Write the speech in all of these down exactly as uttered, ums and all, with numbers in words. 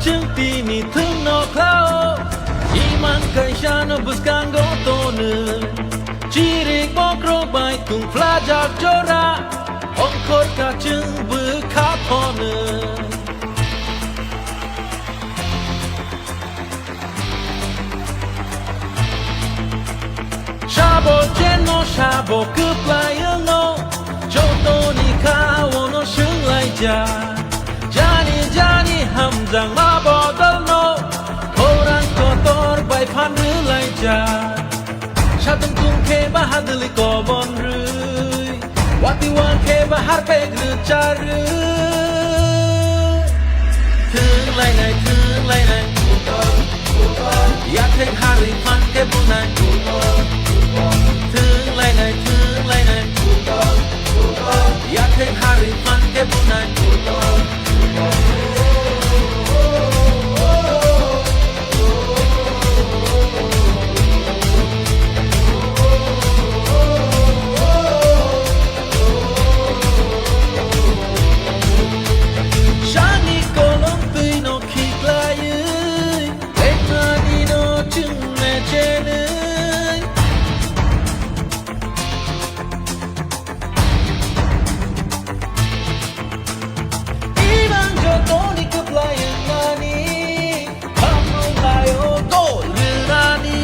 Chwng tini thwngno khlao, imang kaisano bwskango tonwi. Chirik bokrok bai tungphlajak jora, ongkhor kachwng bwkha phonwi. Sabo chenno sabo kwplai wngno, jotoni kha ono swnglaijak. Jani jani hamjakma bodolno, khorang kotor bai phan rwlaijak. Satung tung khe bahadwlwi kobon rwi, watwi wang khe bahar pek rwcharwi. Thwng lainai, thwng lainai, yathek harwi phan khe bunai. Thwng lainai, thwng lainai, yathek harwi phan khe bunai. Sani kolom twi no khiklaiwi, ekmani no chwng lechenwi. Ibang jotoni kwplai wngnani, hamrwng laio gol rwnani.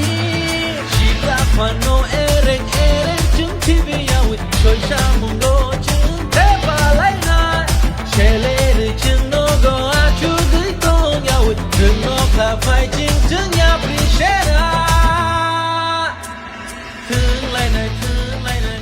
Sikla phano ereng ereng chwng khibi yawi, soisa mungo chwng thepalainai. Selerwi chwng nogo achugwi tong yawi, chwng nokha phai chwng chwng yapri sera. Thwng lainai, thwng lainai.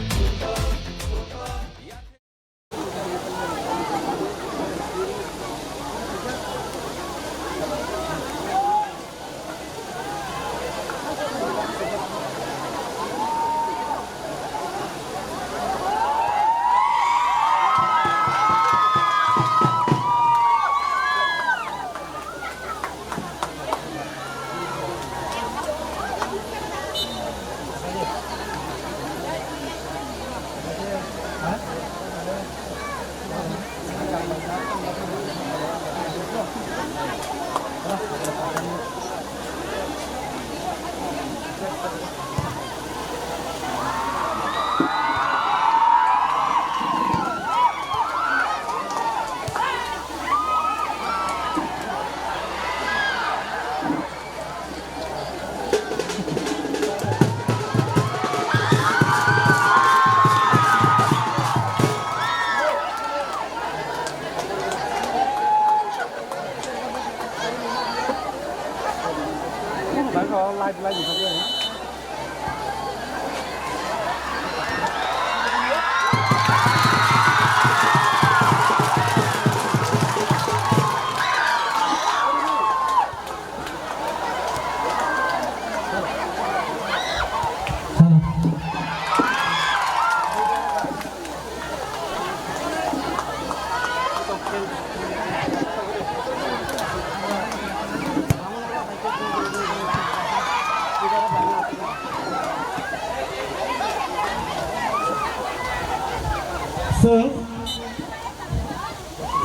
Chwng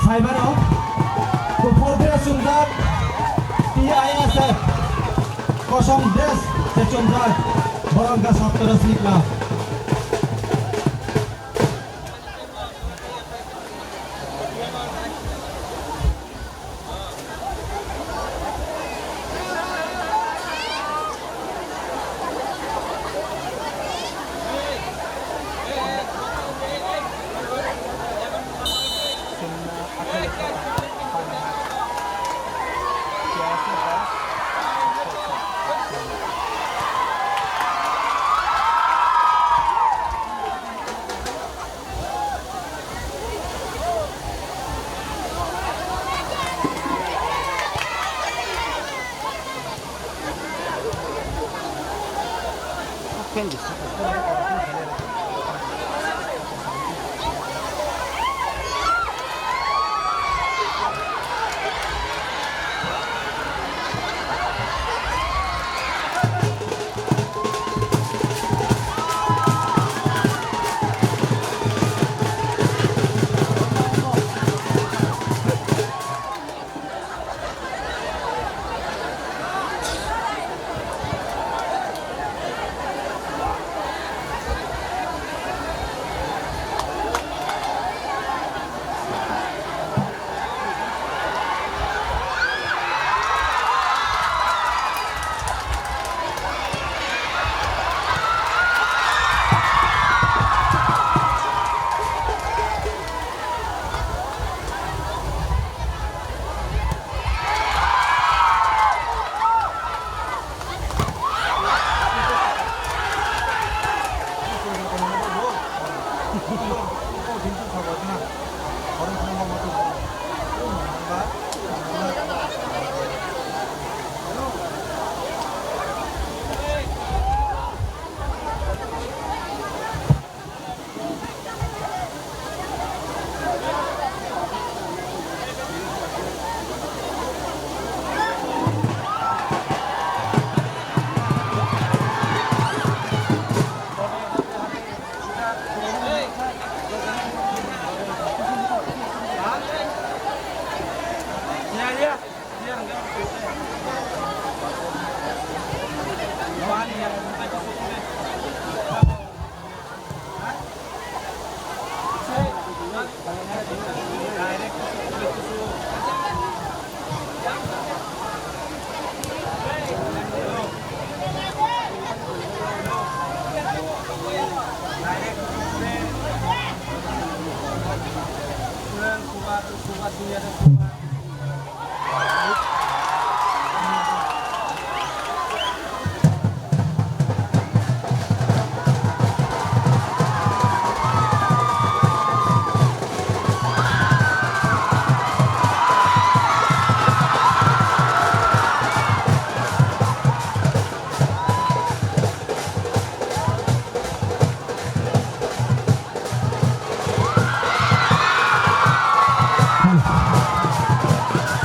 Saibano kuphur dress chumjak T I S F, kosom dress se chumjak, borok wngkha Saptara Sikla.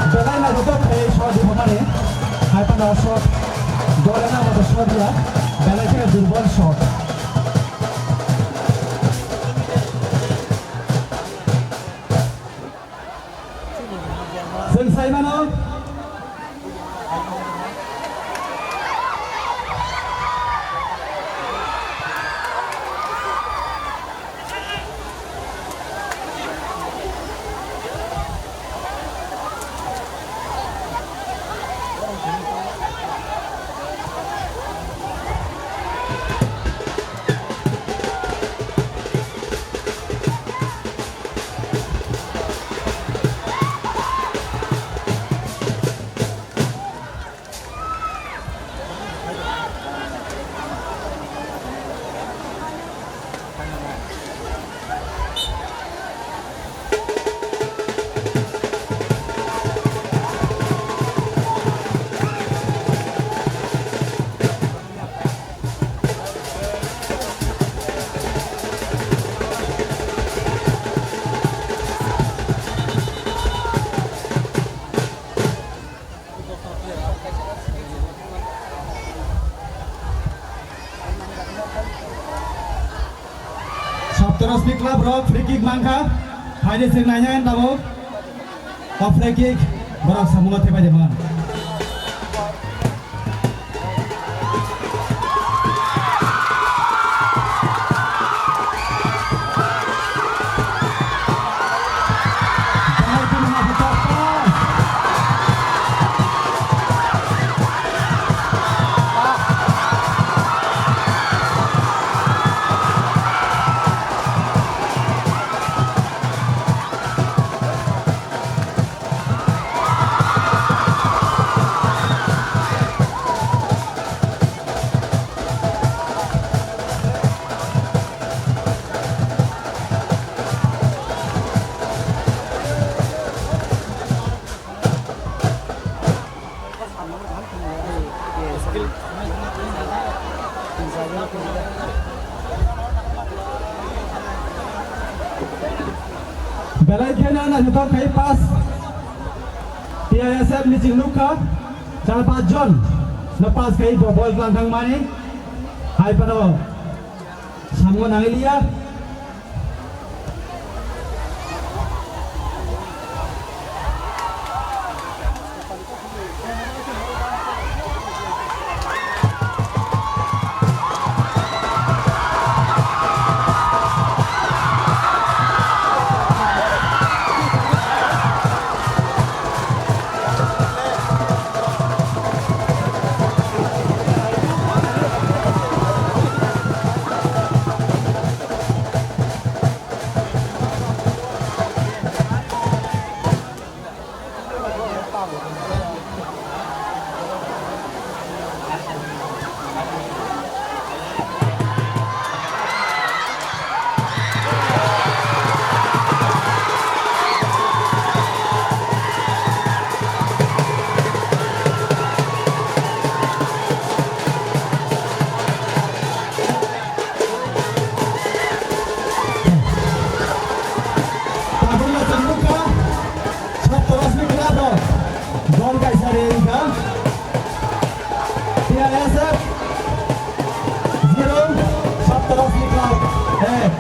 Belai naithotok khe shot rwmani, hai phano shot, dole nang shot ya, belai kheno durbol shot. Chwng sai mano. Saptarasmi club rok free kick mankha. Haide sing nanya tabuk. O free kick borok samungo thepai de man. Belai kheno naithotok khai pass. T I S F ni chwng nukha, char pach jon no pass khai bo ball tlang thangmani. Hai phano samungo nangiliya. Tabukno chwng nukha, Saptarasmi club rok gol kaisa ri wngkha. T I S F zero, Saptarasmi club ek.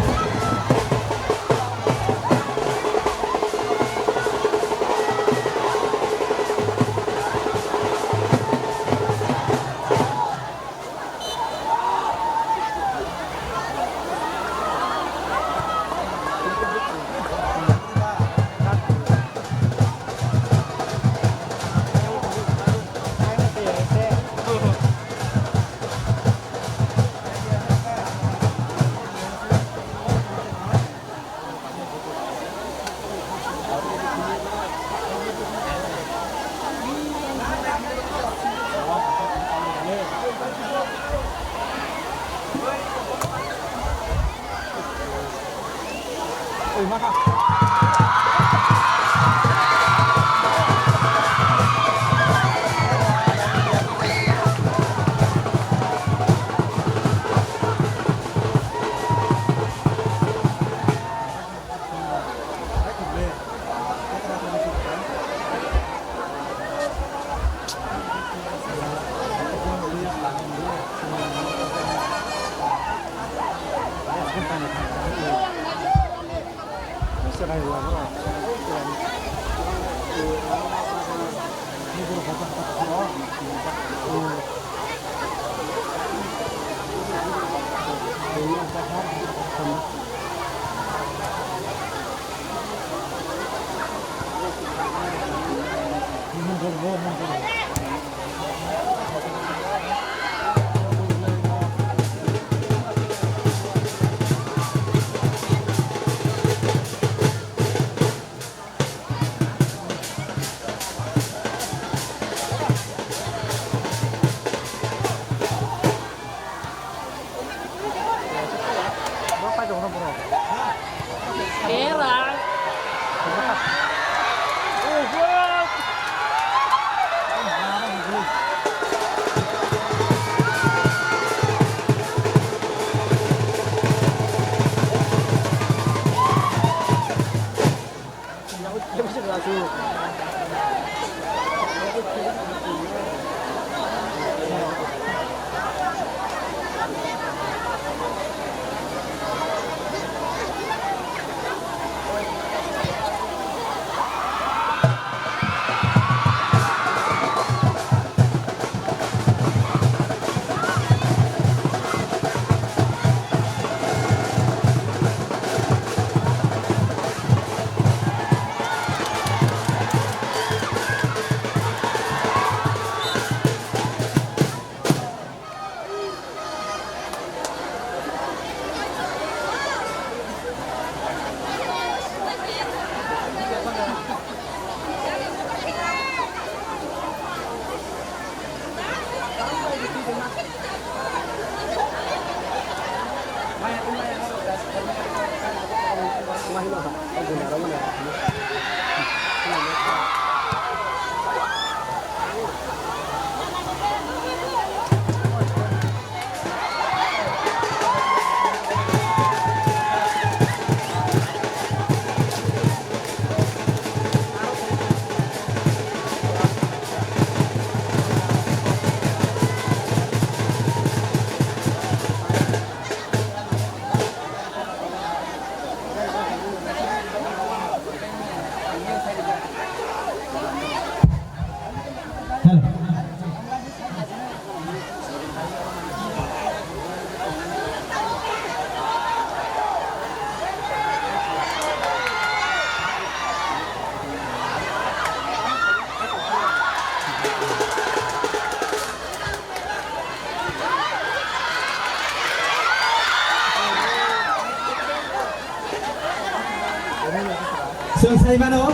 Chwng sai mano,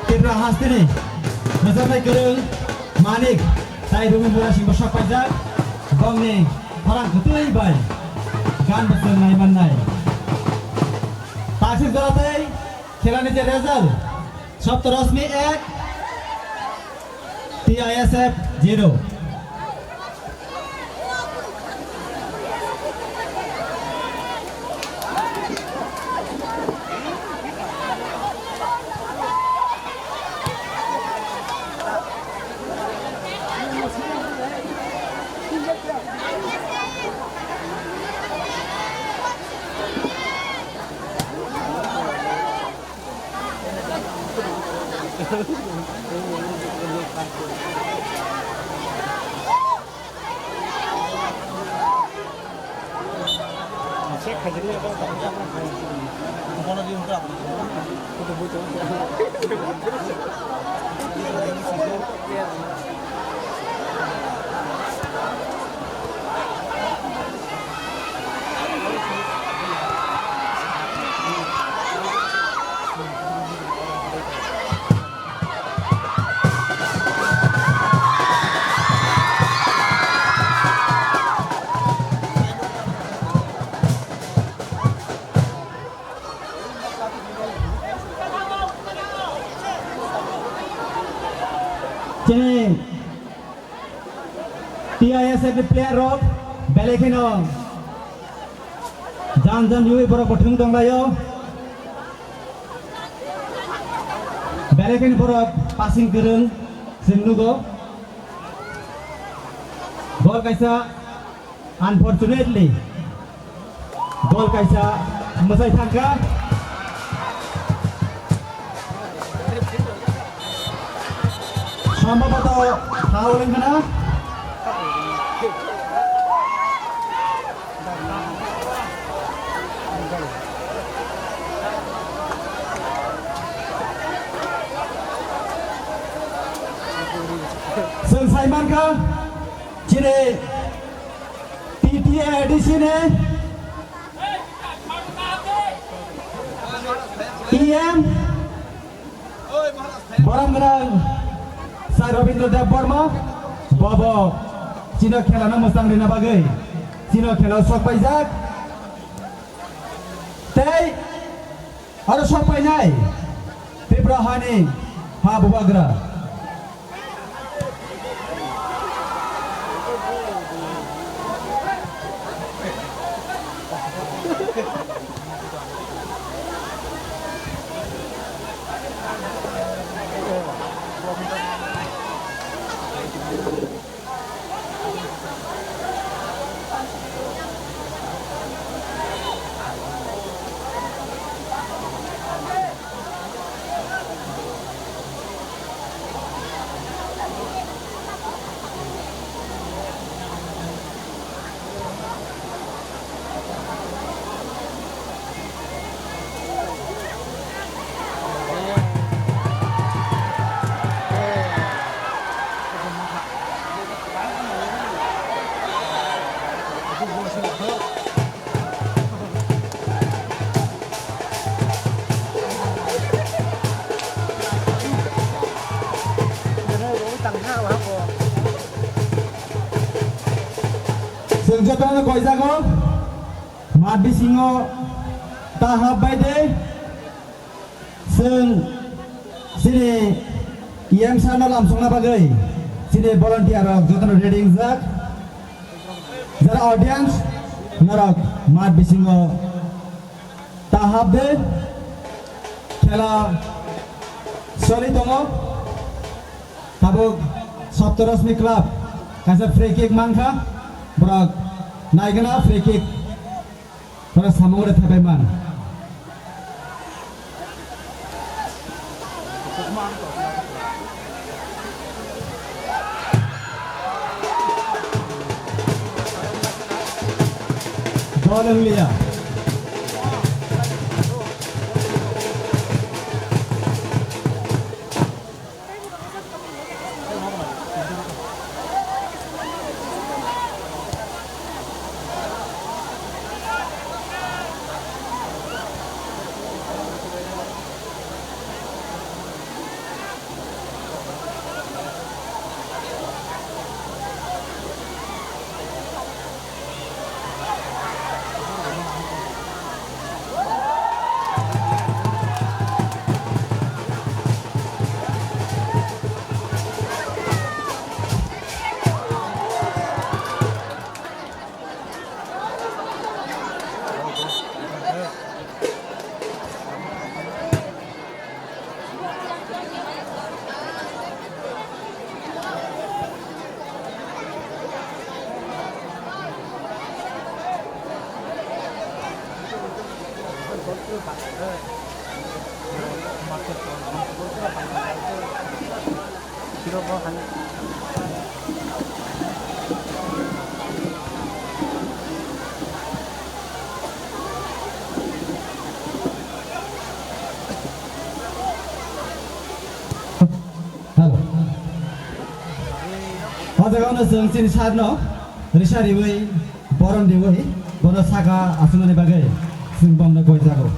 Tripura hasteni mwchapnai kwrwng Manik tai Rumi Murasingbo sok paijak, bongni khorang kwtwi bai gan bo chwng nai mannai. Taksik jora tei khelani je result, Sapta Rosmi ek, T I S F zero. Chini T I S F ni player rok belai kheno jan jan yui borok bo thwng tong laio. Belai kheno borok passing kwrwng chwng nugo. Bol kaisa, unfortunately, gol kaisa mwsai thangkha. Sombhoboto foul wngkha na? Chwng sai mankha, chini T T A D C ni E M, borom gwnang Sir Rabindra Debbarma, bobo chino khela no mwchang rina bagwi, chino khela o sok paijak. Tei aro sok painai Tripura hani ha bubagra. Chwng jotono koijago, mat bisingo ta hap bai de. Chwng chini E M sir no lamsokna bagwi chini volunteer rok jotono ready wngjak. Jara audience norok mat bisingo ta hap de, khela choli tongo. Tabuk Saptarashmi Club kaisa free kick mankha, borok naigwna free kick. Ora samung ore thepai man. Dol wng liya. Hello. O jaga no chwng chini sir no risa riwi, borom riwi, bono saka aswknani bagwi chwng bomno koi jago.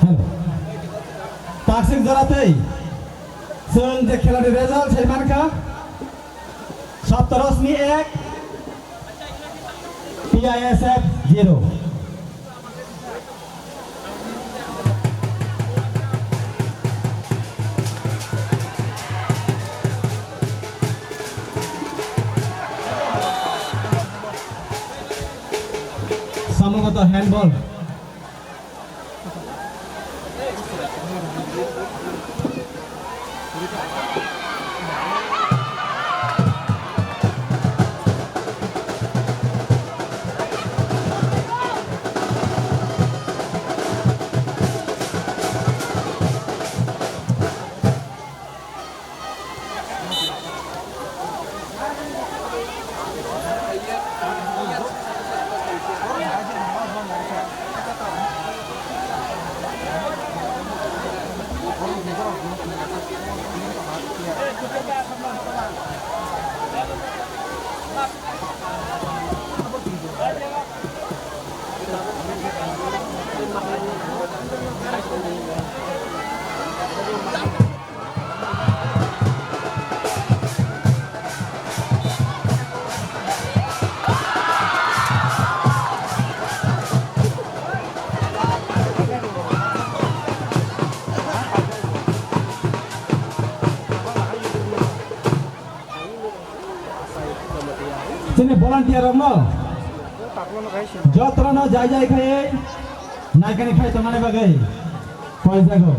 Hello. Taksik jora tei chwng je khelani result sai mankha, Saptarashmi ek, P I S F zero. Samungata handball. Volunteer rokno jotono jai jai khai naikani khai tongnani bagwi koi jago.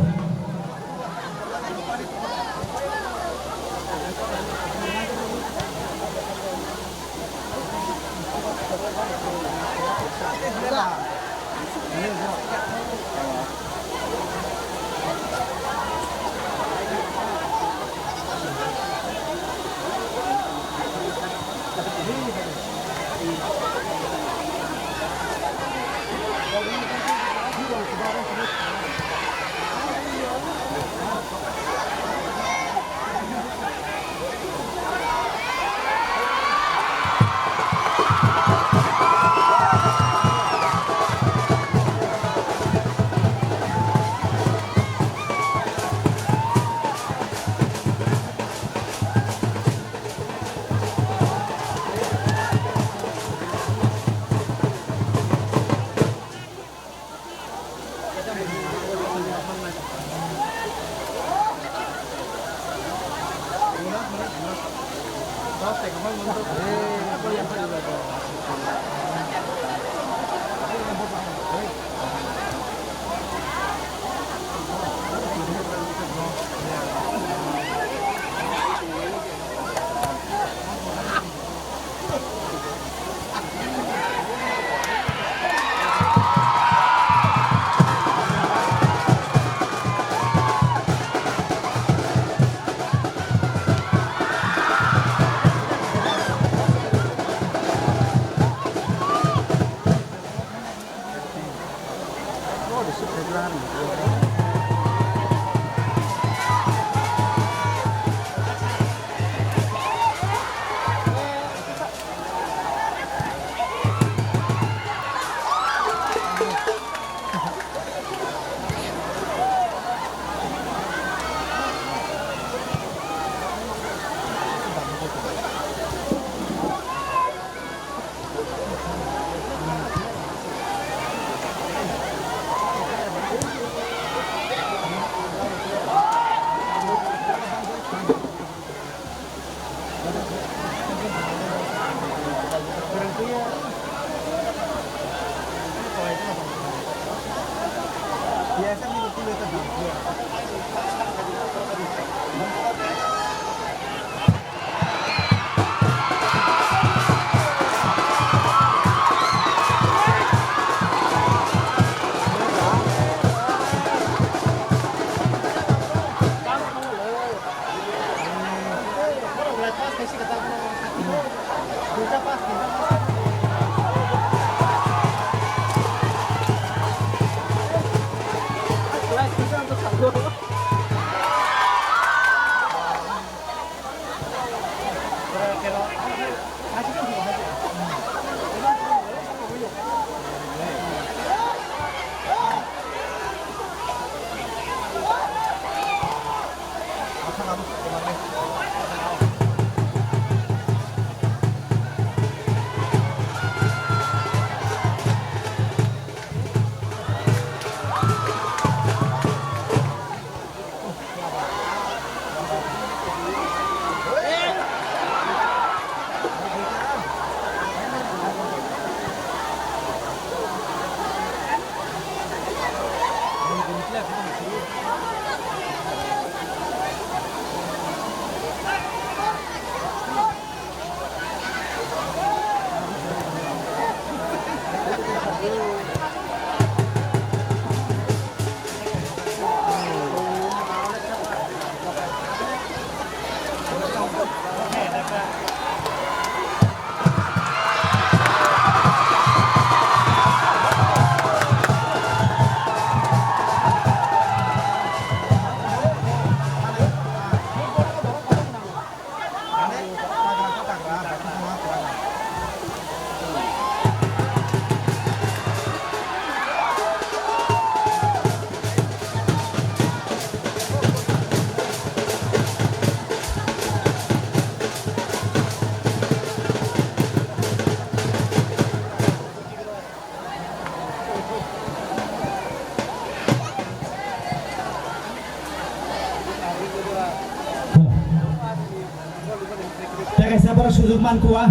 Tei kaisa borok sujuk mankha.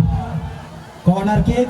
Corner kick.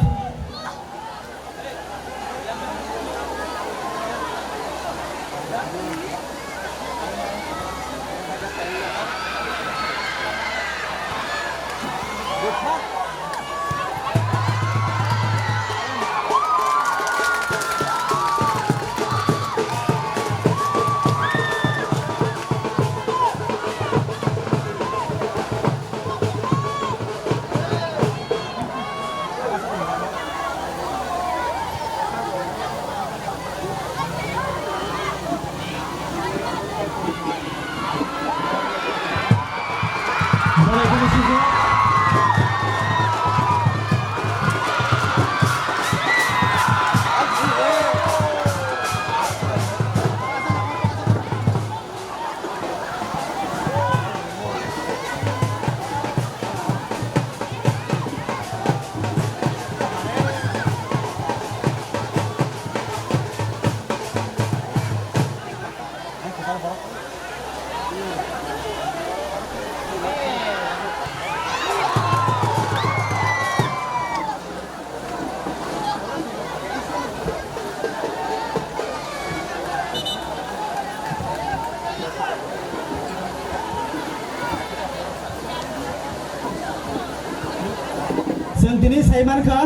Chwng tini sai mankha,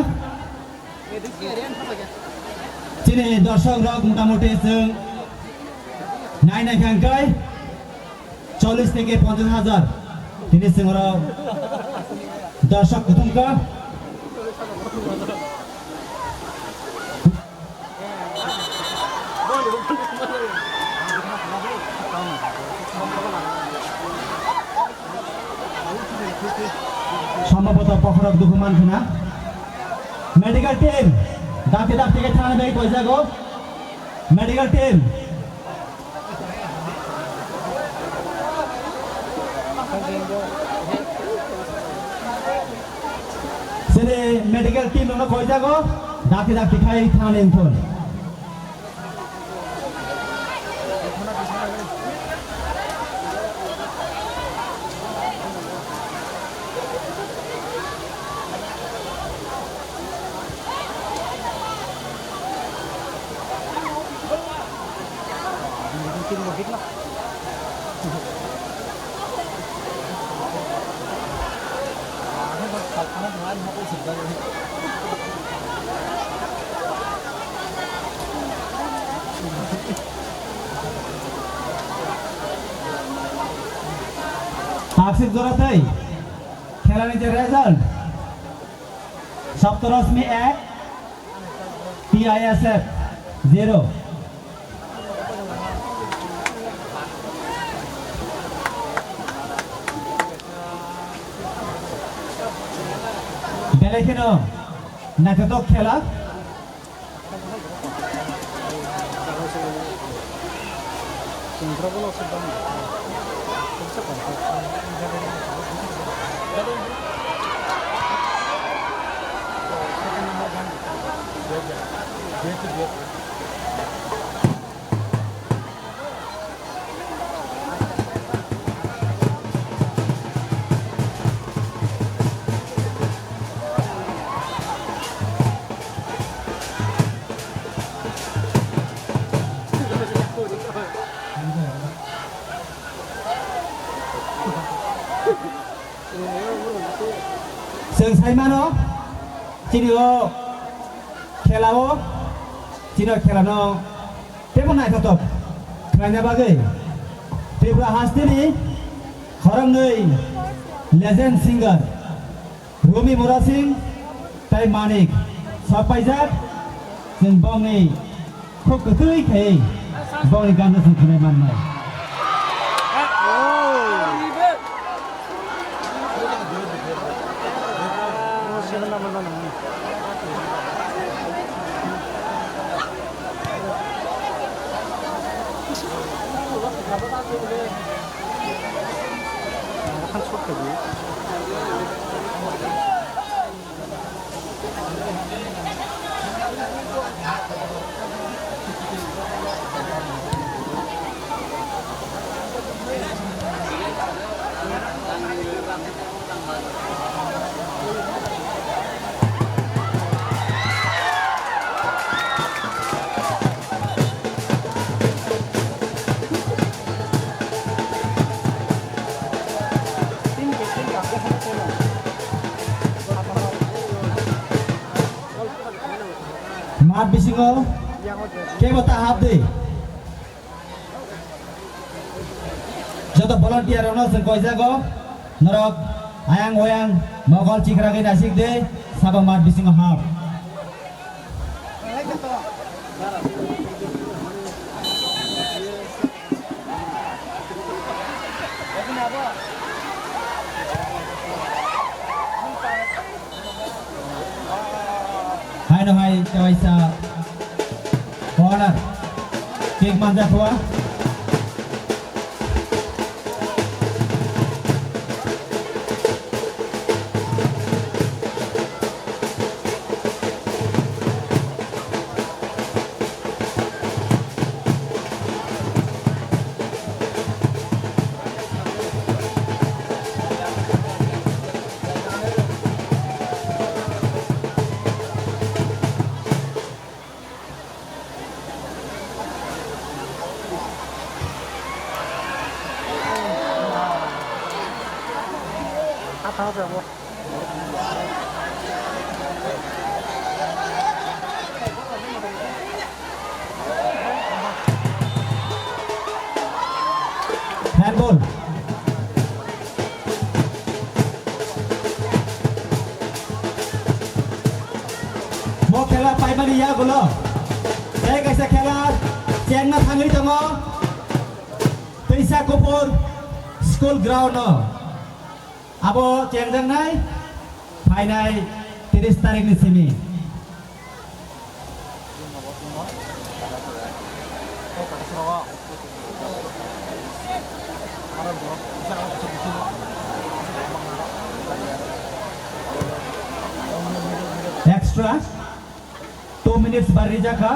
chini dorshok rok motamuti chwng nai nai kha hwnkhe, Chollish theke ponchash hajar. Tini chwng oro dorshok kuthum kha. Sombhoboto bokhorok dukhu man khna. Medical team, dakti dakti khe thana bai koijago. Medical team. Sini medical team no koi jago, dakti dakti khai thani thun. Taksik jora tei khelani je result. Saptarosmi ek, T I S F zero. Belai kheno naithotok khela. Chwng sai mano, chini o khela o, chini o khela no teibo naithotok khlaina bagwi Tripura hasteni khoroknwi legend singer Rumi Murasing tei Manik sok paijak, chwng bongni khuk kwtwi khai bongni gana chwng khwnai mannai. Mat bisingo kebo ta hap di. Joto volunteer rokno chwng koijago, norok ayang oyang mokol chikragwi naisik di, sabo mat bisingo hap. Haino hai tewaisa corner kick manjakwa. Handball. Mo khela paimani yagulo tei kaisa khela chengna thangwi tongo Twisa Kuphur school ground o. Abo chengjaknai phainai tris tarikni simi. Extra two minutes bar rijak kha.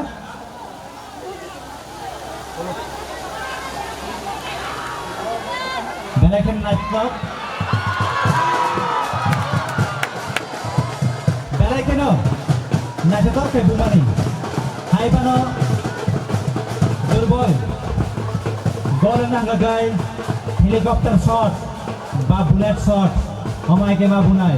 Belai kheno naithotok. Belai kheno naithotok khe bumani. Hai phano Durboi gol nanglagai helicopter shot ba bullet shot omai khe ma bunai.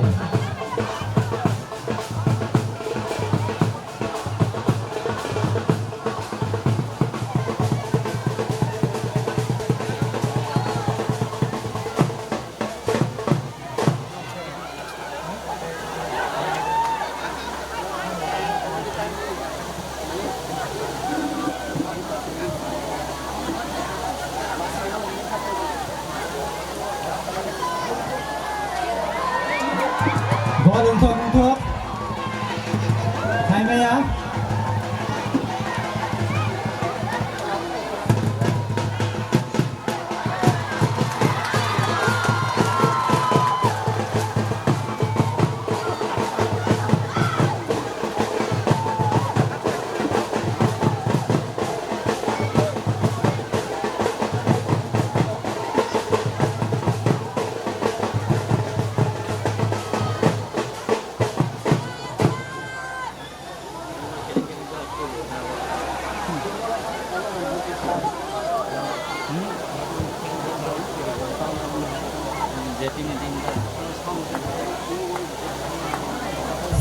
Gol wngthok, wngthok. Phaimaya.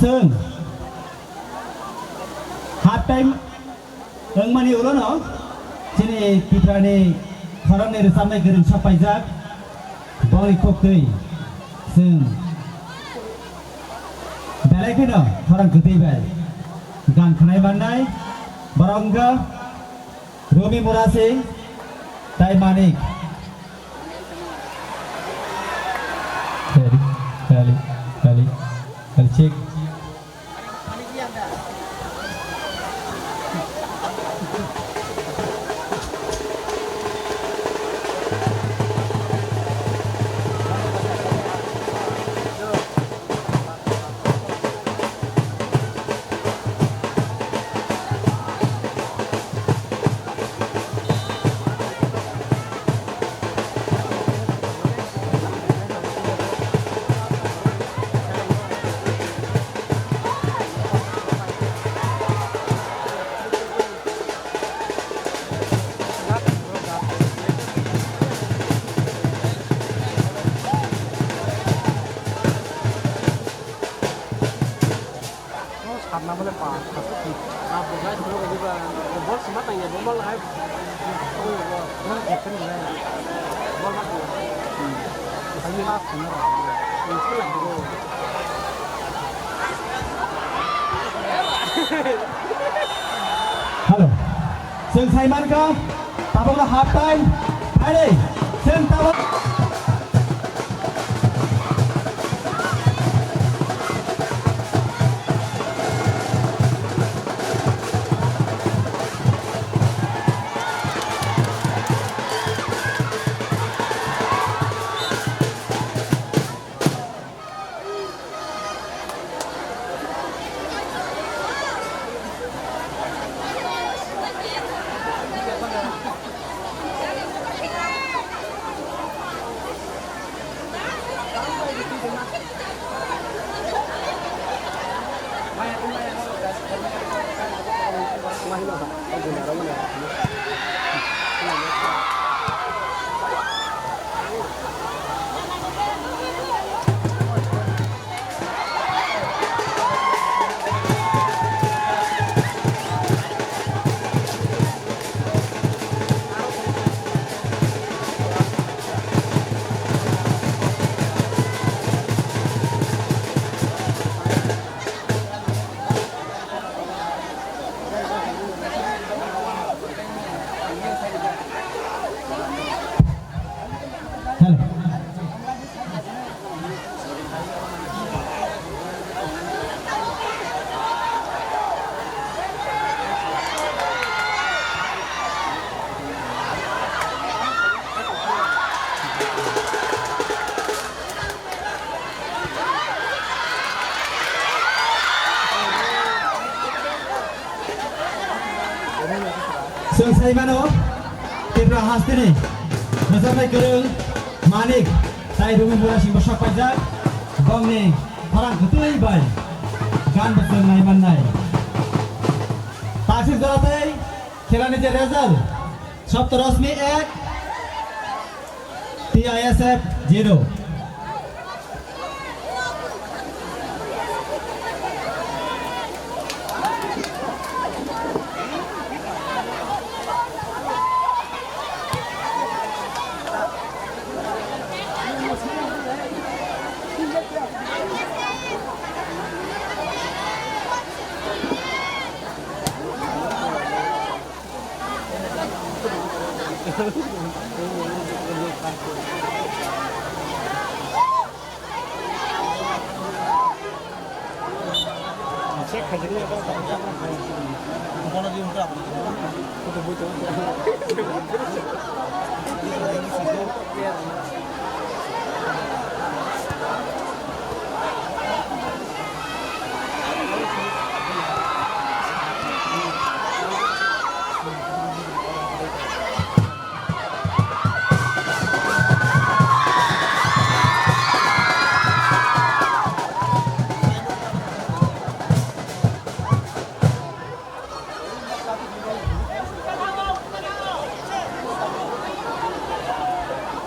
Chwng half time wngmani ulono chini Tiprani khoroknwi rwchapnai kwrwng sok paijak. Boni koktwi chwng belai kheno khorang kwtwi bai gan khwnai mannai. Borok wngkha Romi Murasing tai Manik. Kali, kali, kali, kali, check. Hello. Chwng sai mankha, tabukno half time. Phaidi, chwng tabuk. Chwng sai mano, Tripura hasteni mwchangwi kwrwng Manik tai Rumi Murasingbo sok paijak, bongni khorang kwtwi bai gan bo chwng nai mannai. Taksik jora tei khelani je result, Sapta Rosmi ek, T I S F zero.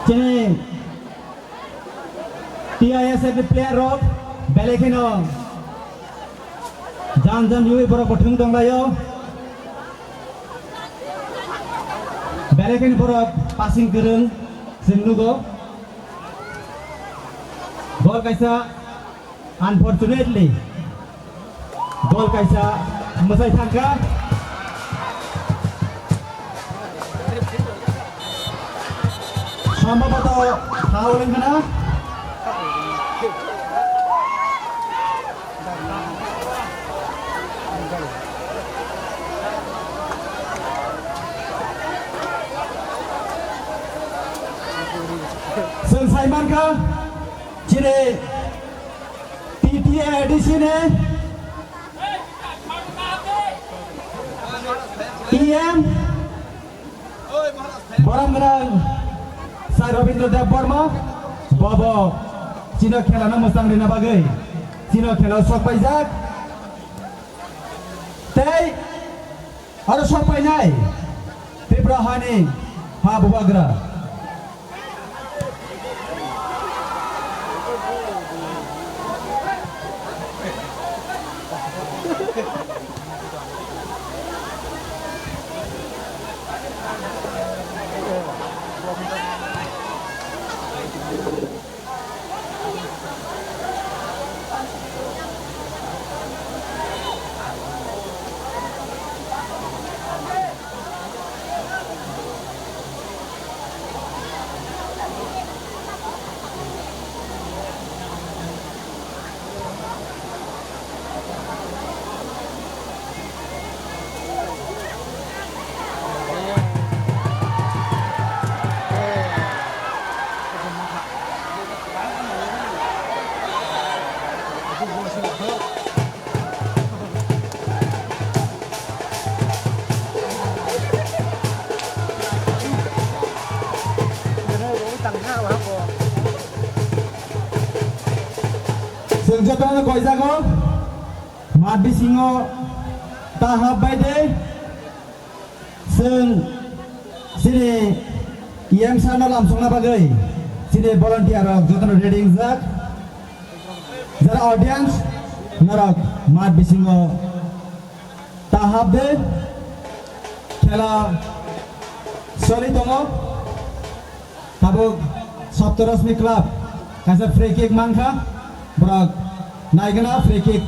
Chini T I S F ni player rok belai kheno jan jan yui borok bo thwng tong laio. Belai kheno borok passing kwrwng chwng nugo. Gol kaisa, unfortunately, gol kaisa mwsai thangkha. Sambhabato foul wngkha na. Chwng sai mankha, chini T T A D C ni T M, borom gwnang Sir Rabindra Debbarma, bobo chino khelano mwchang rina bagwi chino khelao sok paijak. Tei aro sok painai Tripura hani ha bubagra. Chwng jotono koijago, mat bisingo ta hap bai de. Chwng chini E M sir no lamsokna bagwi chini volunteer rok jotono ready wngjak. Jara audience norok mat bisingo ta hap de, khela soli tongo. Tabuk Saptarashmi Club kaisa free kick mankha, borok naigwna free kick,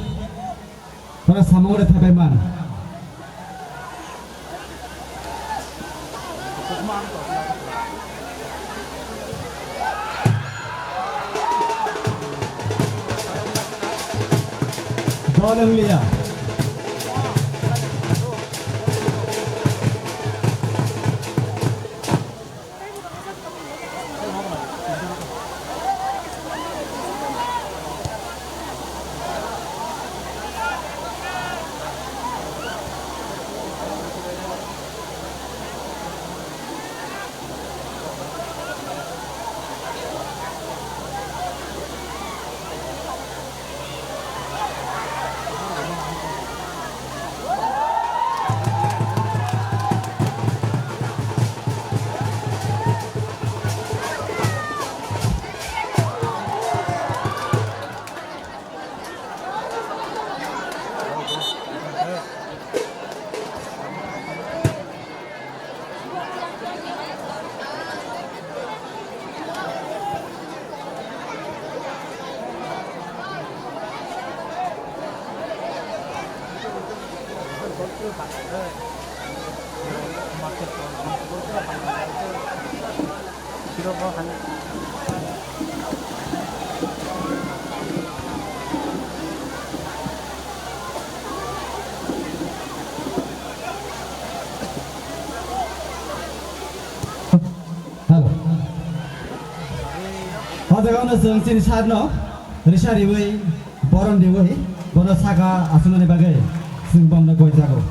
borok samung ore thepai man. Dol wngliya. Hello. O jaga no chwng chini sir no risa riwi, borom riwi, bono saka aswknani bagwi chwng bomno koi jago.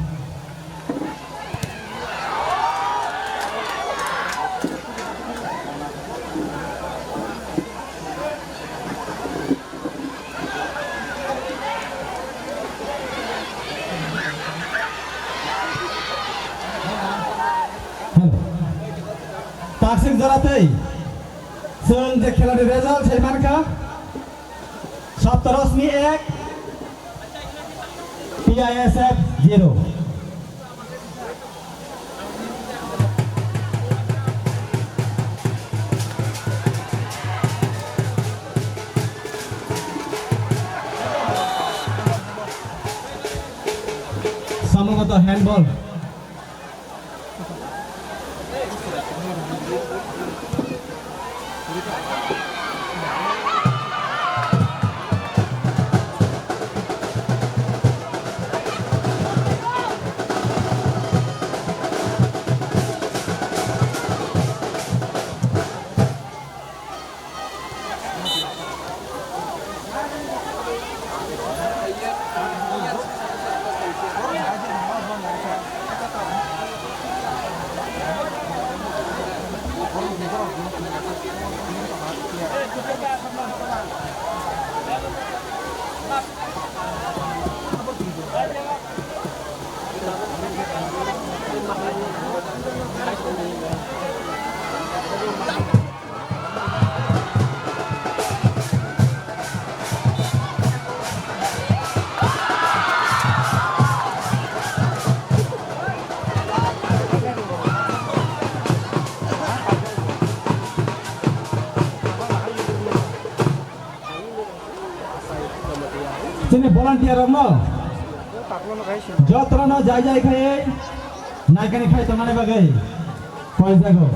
Hello. Taksik jora tei chwng je khelani result sai mankha, Saptarashmi ek, P I S F zero. Samunggoto handball. Chini volunteer rokno jotono jai jai khai naikani khai tongnani bagwi koi jago.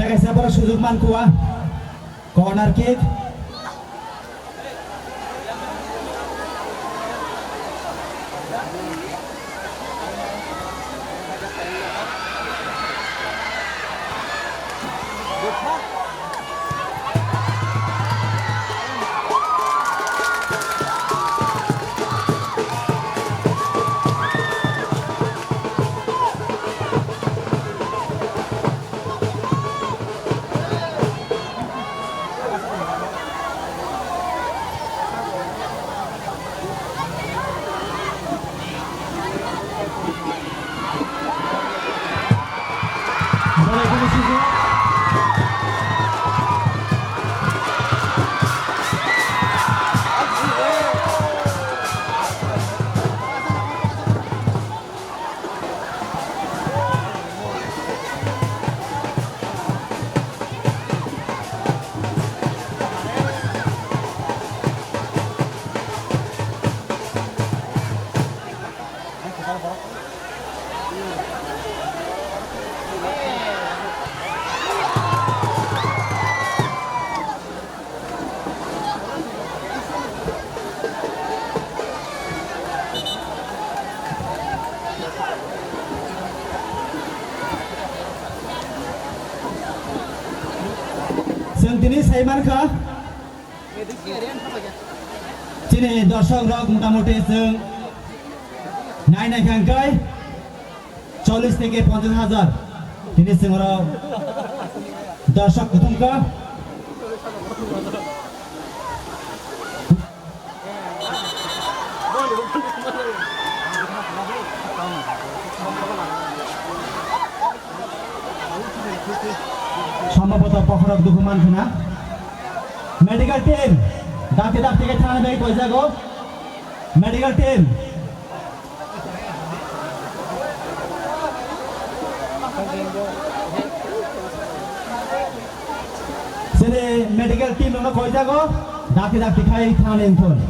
Tei kaisa borok sujuk mankha, corner kick. Tini sai mankha, chini dorshok rok motamuti chwng nai nai kha hwnkhe chollish theke ponchash hajar. Tini chwng oro dorshok kuthum kha. Sombhoboto bokhorok dukhu man khna. Medical team, dakti dakti khe thana bai koijago. Medical team. Chini medical team rokno koijago, dakti dakti khai thani wngthun.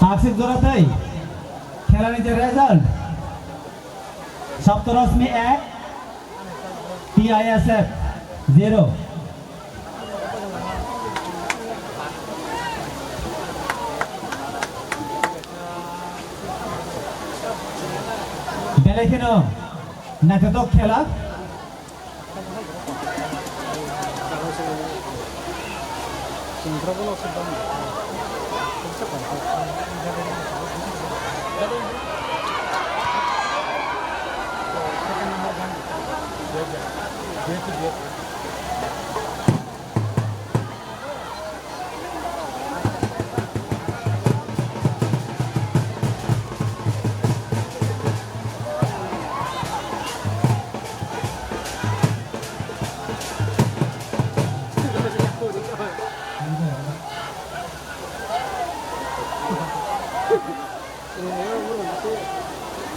Paksik jora tei khelani je result, Saptarosmi ek, T I S F zero. Belai kheno naithothok khela.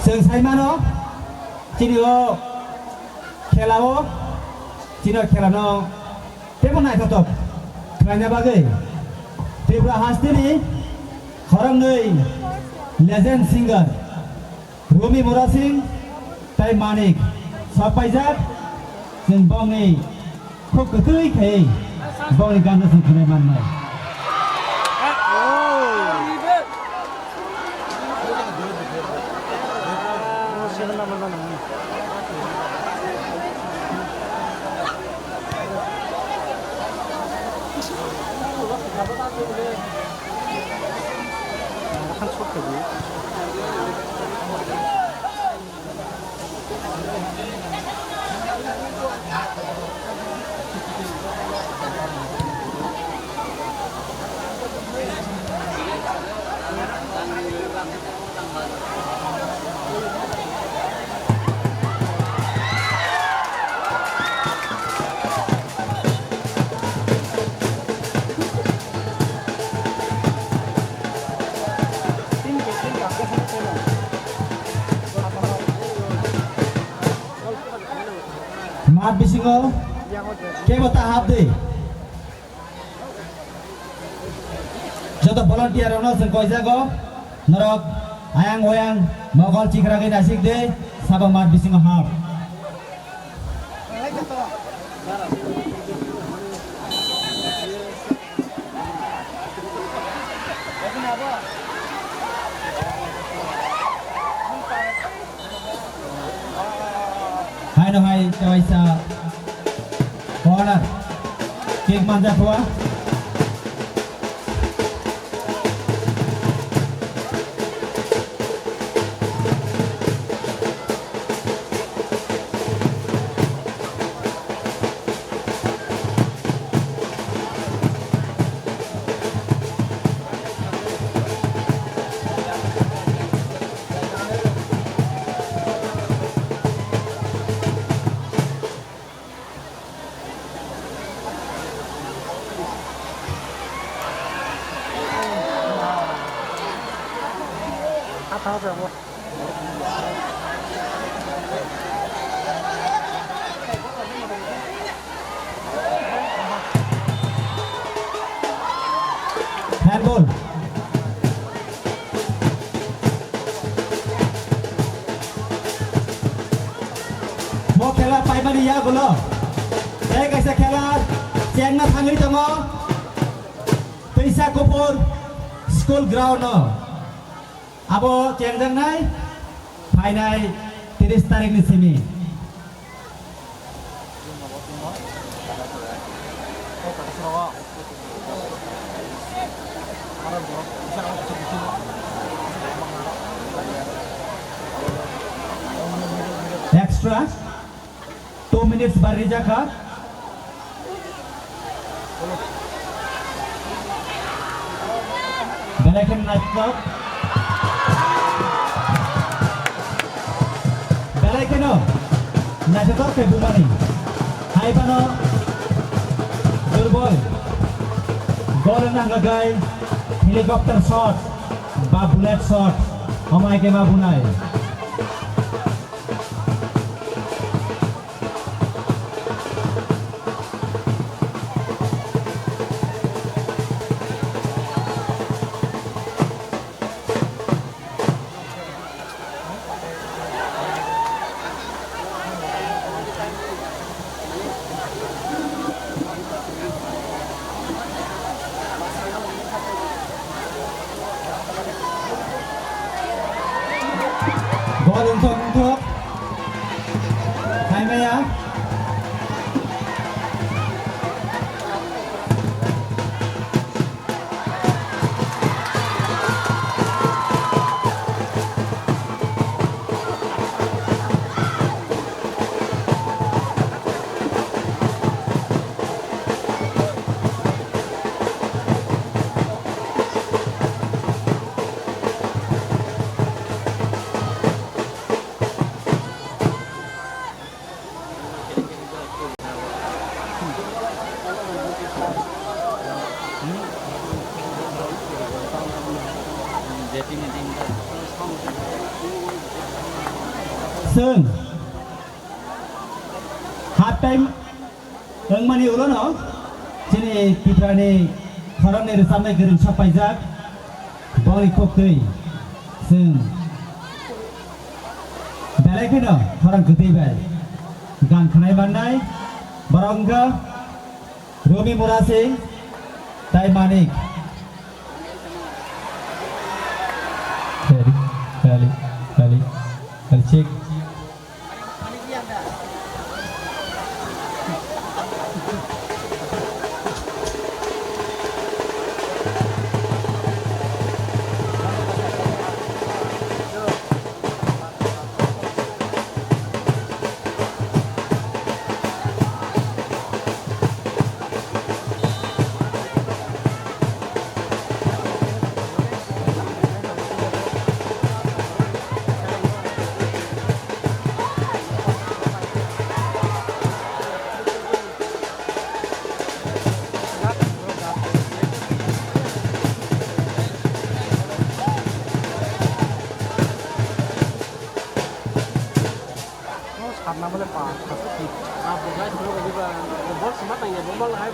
Chwng sai mano, chini o khela o, chini o khela no teibo naithothok khlaina bagwi Tripura hasteni khoroknwi legend singer Rumi Murasing tei Manik sok paijak, chwng bongni khuk kwtwi khai bongni gana chwng khwnai mannai. Mat bisingo kebo ta hap de. Joto volunteer rokno chwng koijago, norok ayang oyang mokol chikragwi naisik de, sabo mat bisingo hap. Haino hai kaisa corner kick manjakwa. Handball. Mo khela paimani yagulo tei kaisa khela chengna thangwi tongo Twisa Kuphur school ground o. Abo chengjaknai phainai tris tarikni simi. Extra two minutes bar rijak kha. Belai kheno naithok. Belai kheno naithotok khe bumani. Hai phano durbol. Gol nang gai helicopter shot ba bullet shot. Omai khe ma bunai. Gol wngthok, wngthok. Phaimaya. Chwng half time wngmani ulono chini Tiprani khoroknwi rwchapnai kwrwng sok paijak. Boni koktwi chwng belai kheno khorang kwtwi bai gan khwnai mannai. Borok wngkha Romi Murasing tai Manik. Kali, kali, kali, kali, cek. Sarna bole pa. Bol sima tangya, bol hai.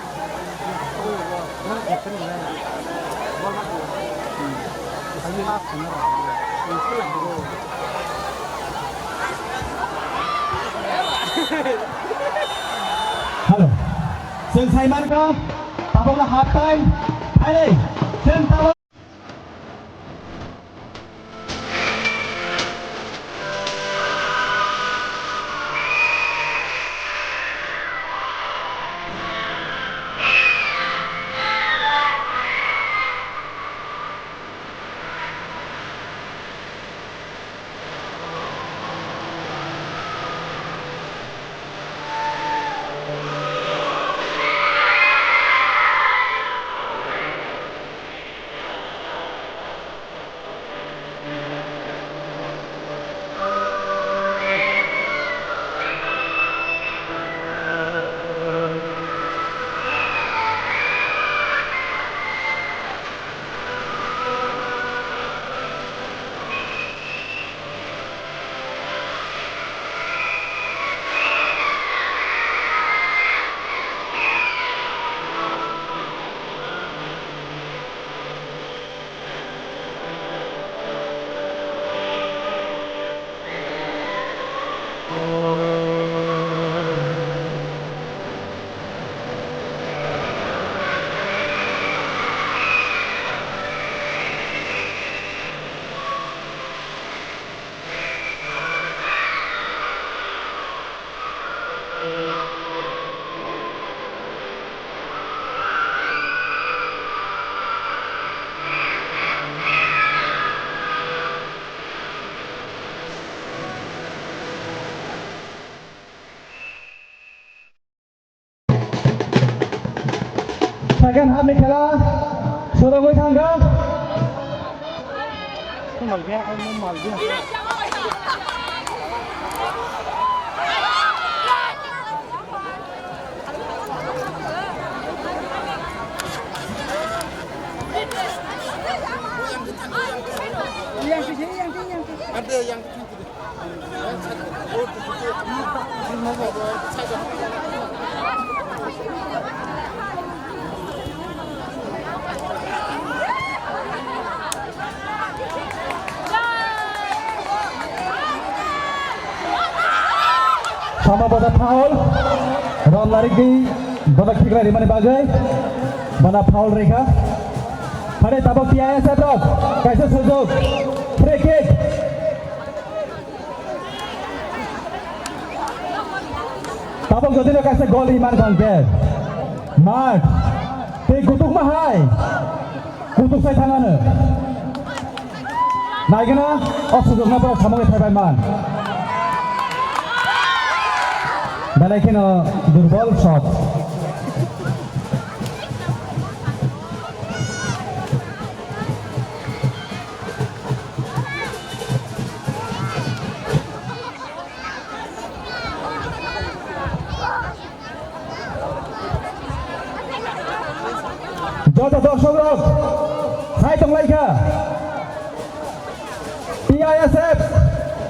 Bol ma tangya. Bol ma tangya. Hello. Chwng sai mankha, tabukno half time. Phailai. Chwng tabuk Second half ni khela sorogwi thangkha. Sama boda foul, rom narikdi boda khikra rimani bagwi, boda foul rikha. Phare tabok T I S F rok, kaisa sujok, free kick. Tabok jodi no kaisa gol ri man kha hwnkhe, mat tei kutukma hai kutuk sai thangano. Naigwna o sujokno borok samungwi phaibai man. Belai kheno durbol shot. Joto dorshok rok sai tong lai kha. T I S F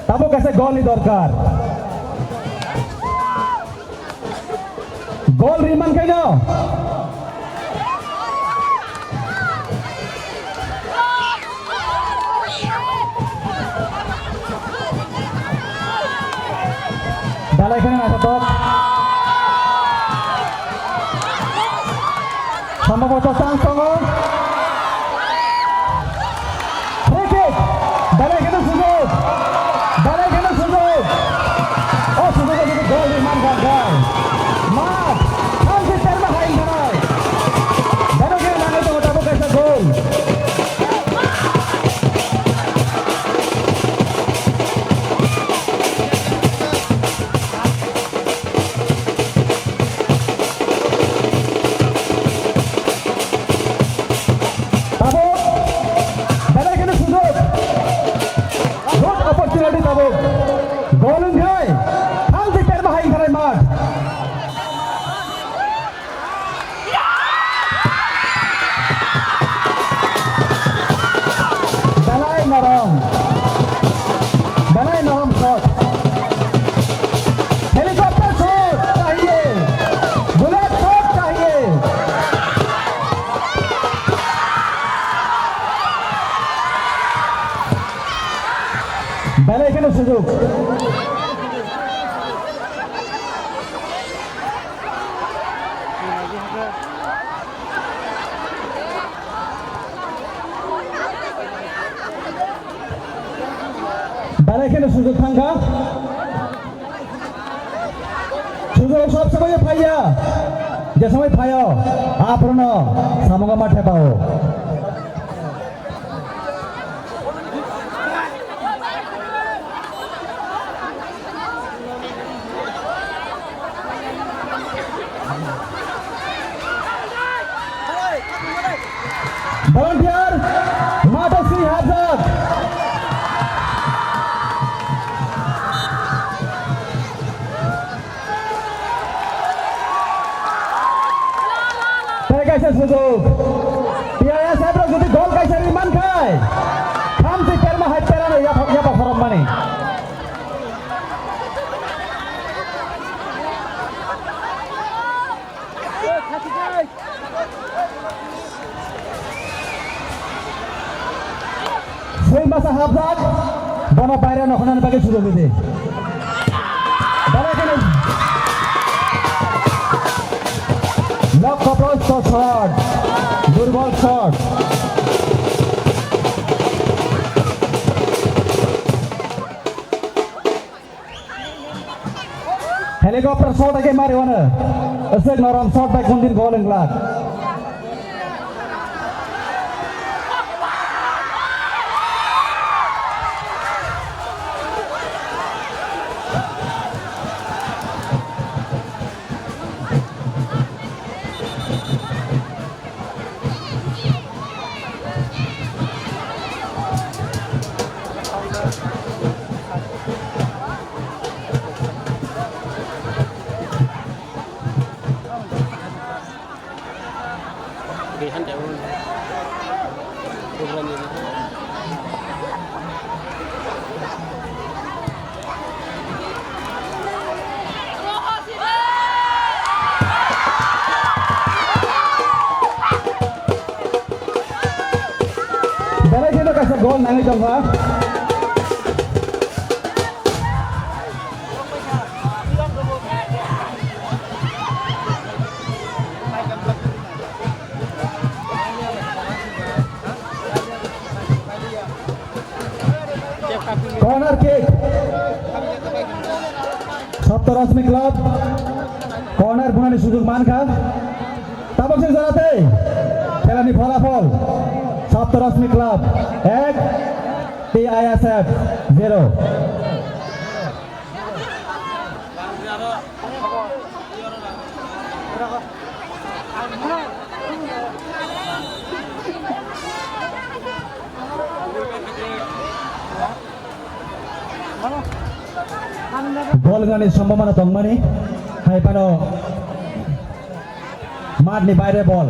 tabuk kaisa gol ni dorkar. Gol ri man khaino. Belai kheno naithotok. Sambaboto chance tongo. Free kick. Belai kheno sujok. Belai kheno sujok. O sujok o jodi gol ri man kha hwnkhe, mat thamchi terma hai wngkha nai. Belai kheno nangwi tongo tabuk kaisa gol. Tabuk belai kheno sujok. Good opportunity tabuk. Gol wngkhai thamchi terma hai wngkha nai mat. Belai norom. Belai norom shot. Helicopter shot chahiye. Bullet shot chahiye. Belai kheno sujok. Belai kheno sujok thangkha. Sujok sob somoi phaiya. Je somoi phaio, aphuru no samungo ma thepao. Volunteer, mato swi hapjak. Tei kaisa sujok. T I S F rok jodi gol kaisa ri man khai, thamchi terma hai terano yapha, yapha khorokmani. Swi masa hapjak, bono baire nokhornani bagwi sujok ridi. Belai kheno lokho prosto shot, durbol shot. Helicopter shot ake mari wano. Aswk norom shot bai kundin gol wng glak. Belai kheno kaisa gol nangwi tongkha. Corner kick. Saptarashmi Club corner bunani sujog mankha. Tabuk se jora tei khelani pholapol Saptarashmi Club ek, T I S F zero. Bol wngnani sombomona tongmani, hai phano matni baire bol.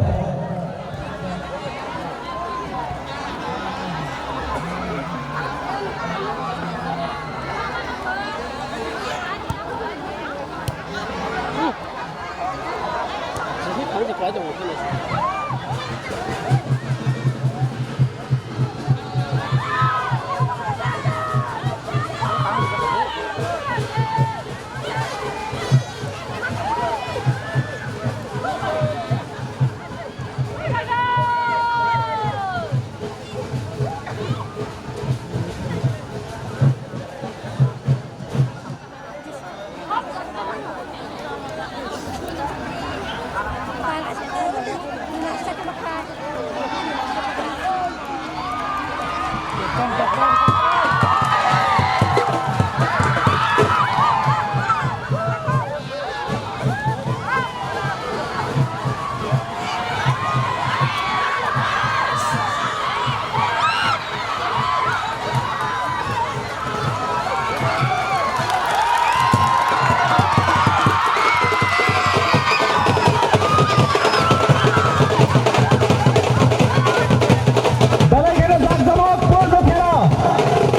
Belai kheno jakjomok porno khela.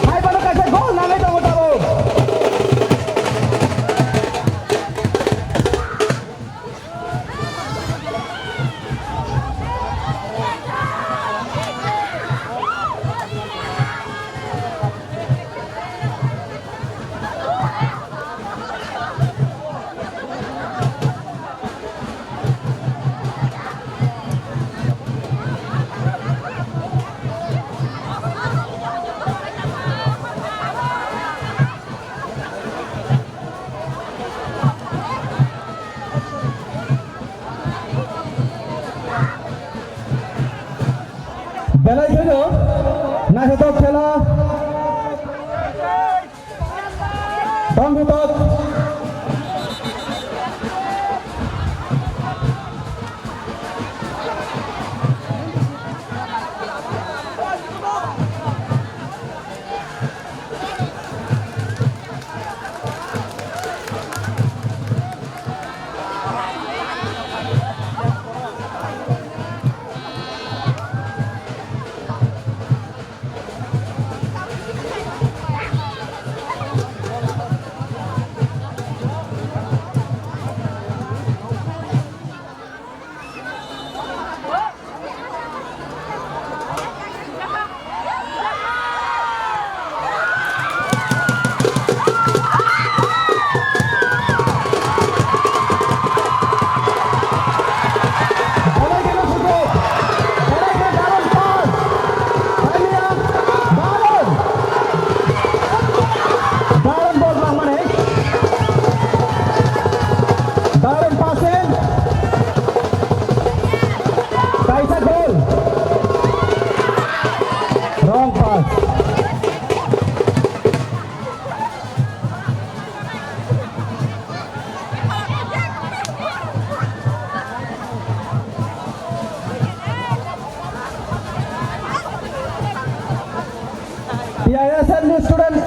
Hai phano kaisa gol nangwi tongo tabuk. Belai kheno naithothok khela. Tongthothok. Student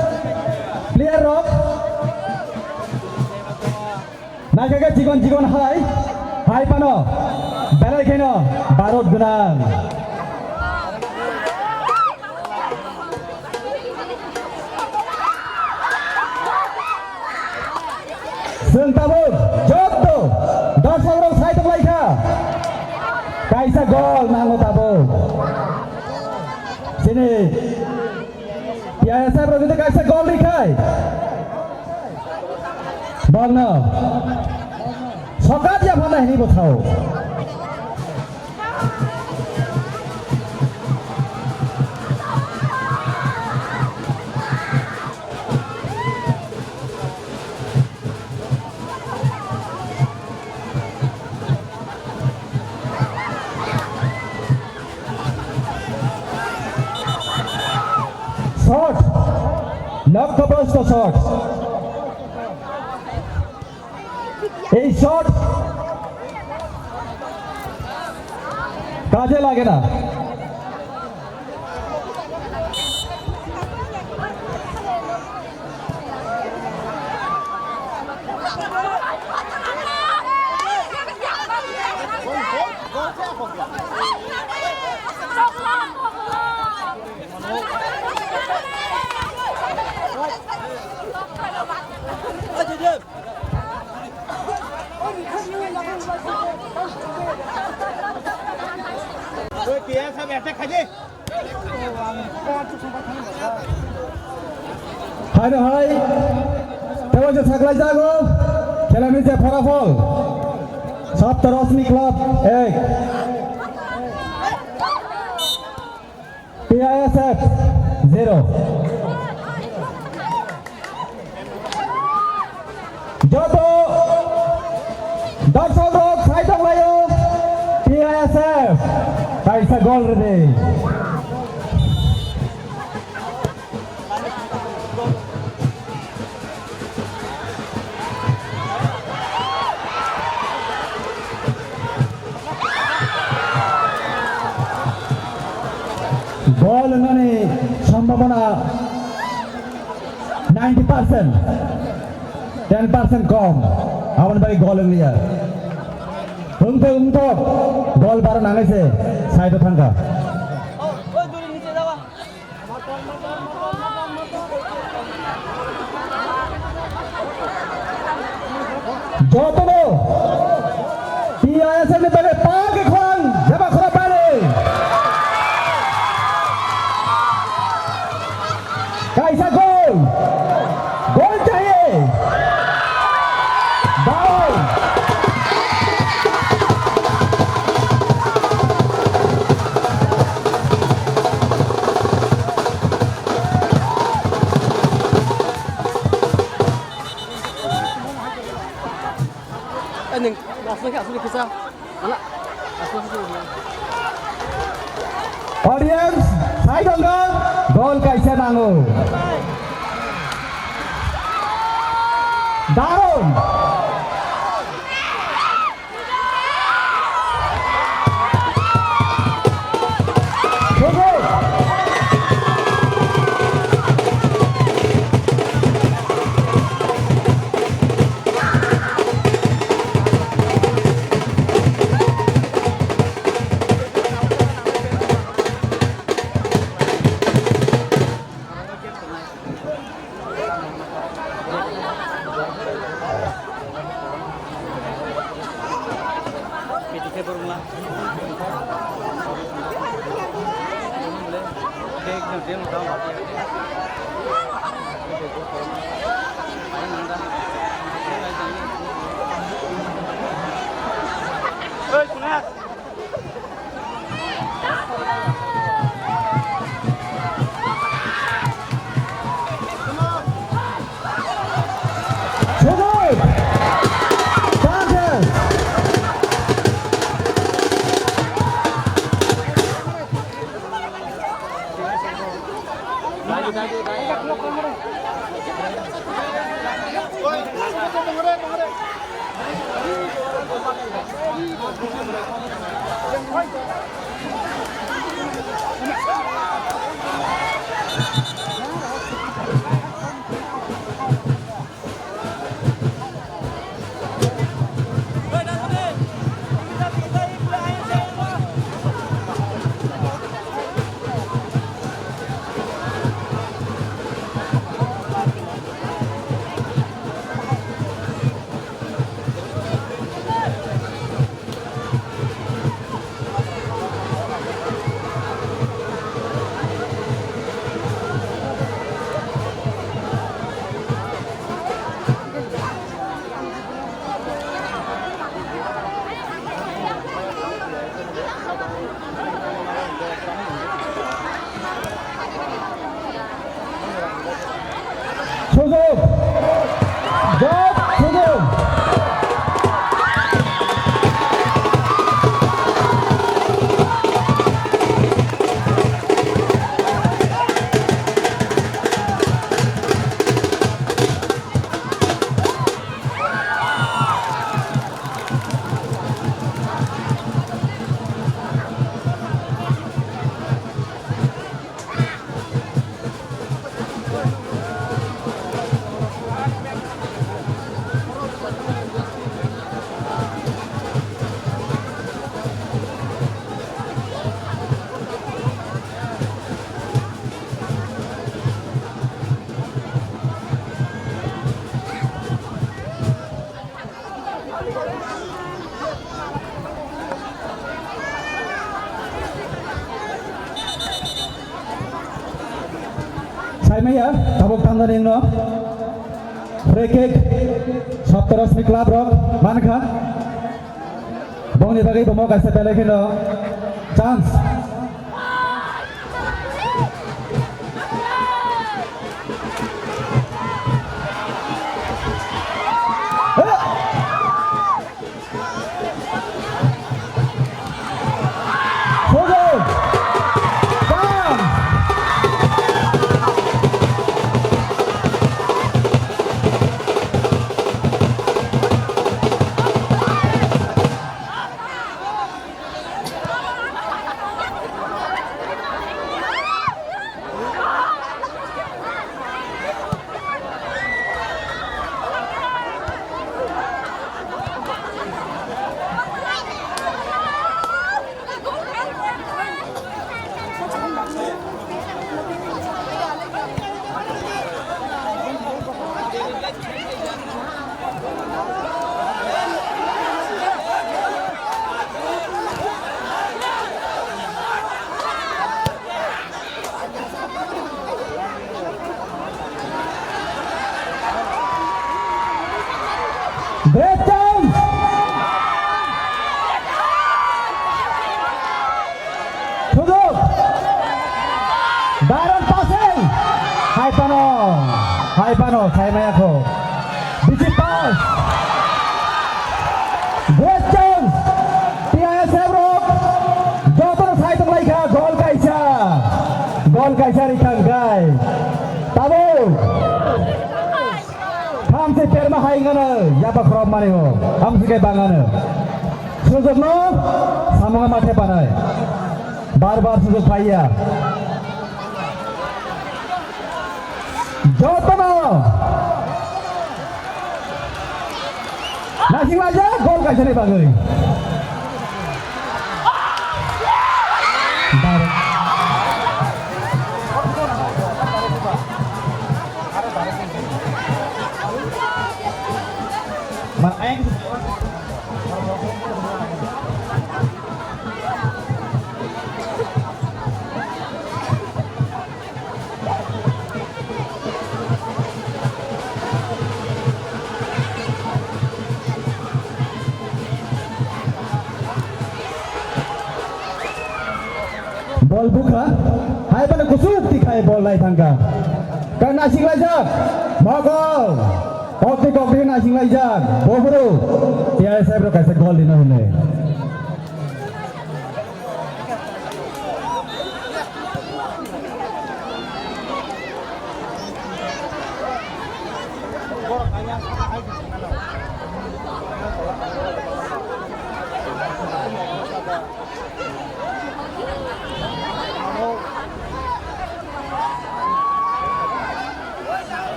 player rok naikha khe chikon chikon hai, hai phano belai kheno barot gwnang. Chwng tabuk joto dorshok rok sai tong lai kha. Kaisa gol nango tabuk. Chini T I S F rok jodi kaisa gol ri khai, bangno sokat ya phano hini bwthao. Shot, লক্ষ্যভ্রষ্ট shot। এই shot কাজে লাগে না। Hai no hai, tebo je saklai jago, khelani je phorafol, Sapta Rosmi Club ek, T I S F zero. Joto dorshok rok sai tong laio, T I S F kaisa gol rwdi. Gol wngnani sombhabona ninety percent, ten percent kom, aboni bagwi gol wngliya. Wngthok wngthok, gol baro nangnai se side o thangkha. Jotono T I S F ni bagwi park khorang jeba khorang bari. Kaisa gol. Gol chahiye. Gol. Audience, sai tongkha, gol kaisa nango. Darum. Thujok! Jai Thujok! Saimaya, tabuk tangdani no. Free kick, Saptarashmi club rok mankha. Bongni bagwi bomo kaisa belai kheno chance. Great chance! Sujok! Direct passing! Hai pano! Hai pano! Sai maya kho! Bisi pass! Great chance! T I S F rok jotono sai tonglaikha, gol kaisa, gol kaisa rikha hwnkhe tabuk thamse perma hai wngano yaba khorok mani o thamse khe bangano sujokno samungo mathe panai bar bar sujok phaiya. Jotono naising laijak gol kaisani bagwi. Ma, ayang. Bol bukha, hai bana kusuk tikhai bol lai thangkha. Kan nasing laijak, mokol, kokti kokti nasing laijak, bobro, T I S F rok kaisa gol dino hinwi.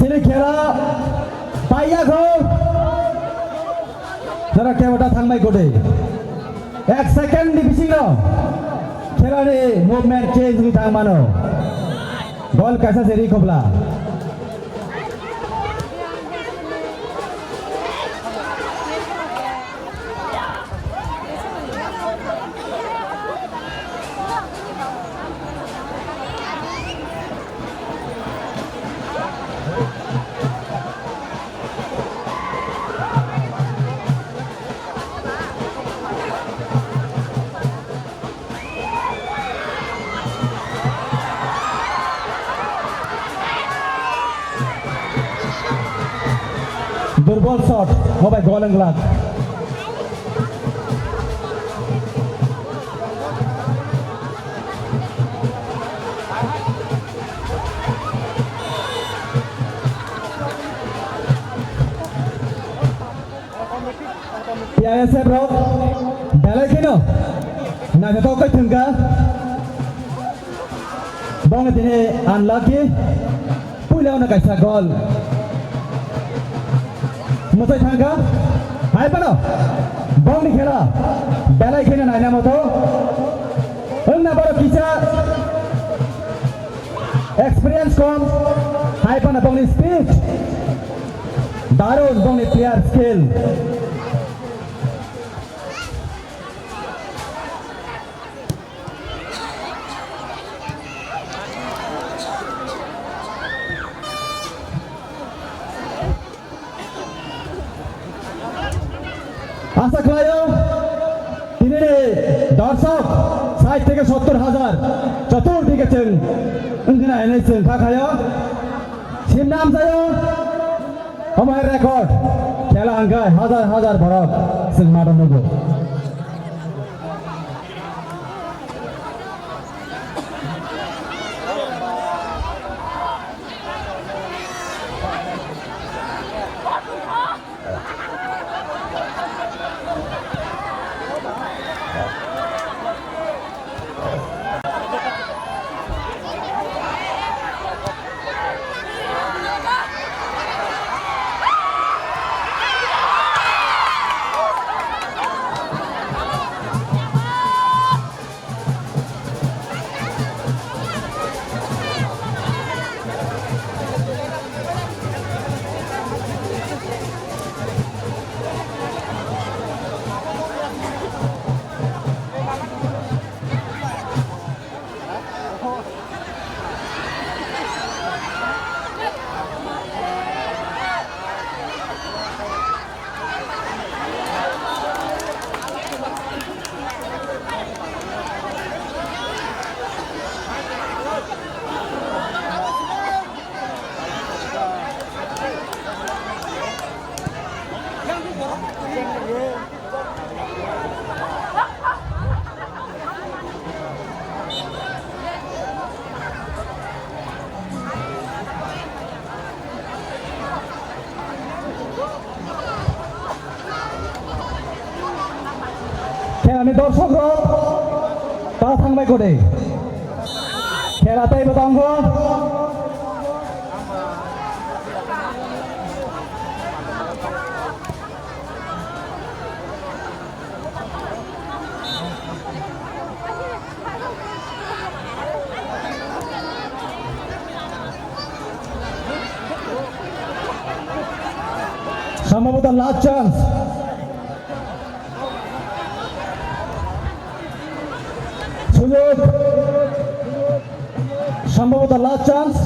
Tini khela paiya kho. Jora kebota thangbai kode. Ek second ni bisingo khela ni movement change wngwi thang mano. Goal kaisa se ri khobla. Durbol shot, obai goal wng glak. P I S F rok belai kheno naithotok khe thwngkha. Bongni tini unlucky, puila ono kaisa goal mwchai thangkha. Hai phano bongni khela belai kheno naina moto wngna borok kisa. Experience kom, hai phano bongni speed, darun bongni player skill. Asa khlaio, tinini dorshok sait theke sottor hajar chotur dike chwng wngkhna hinwi chwng kha khaio. Simna amchaio, omo hai record. Khela hwnkhe hajar hajar borok chwng mato nugo. Khelani dorshok rok ta thangbai kode. Khela teibo tongo. Sambhabota last chance. Sujog. Sambhabota last chance.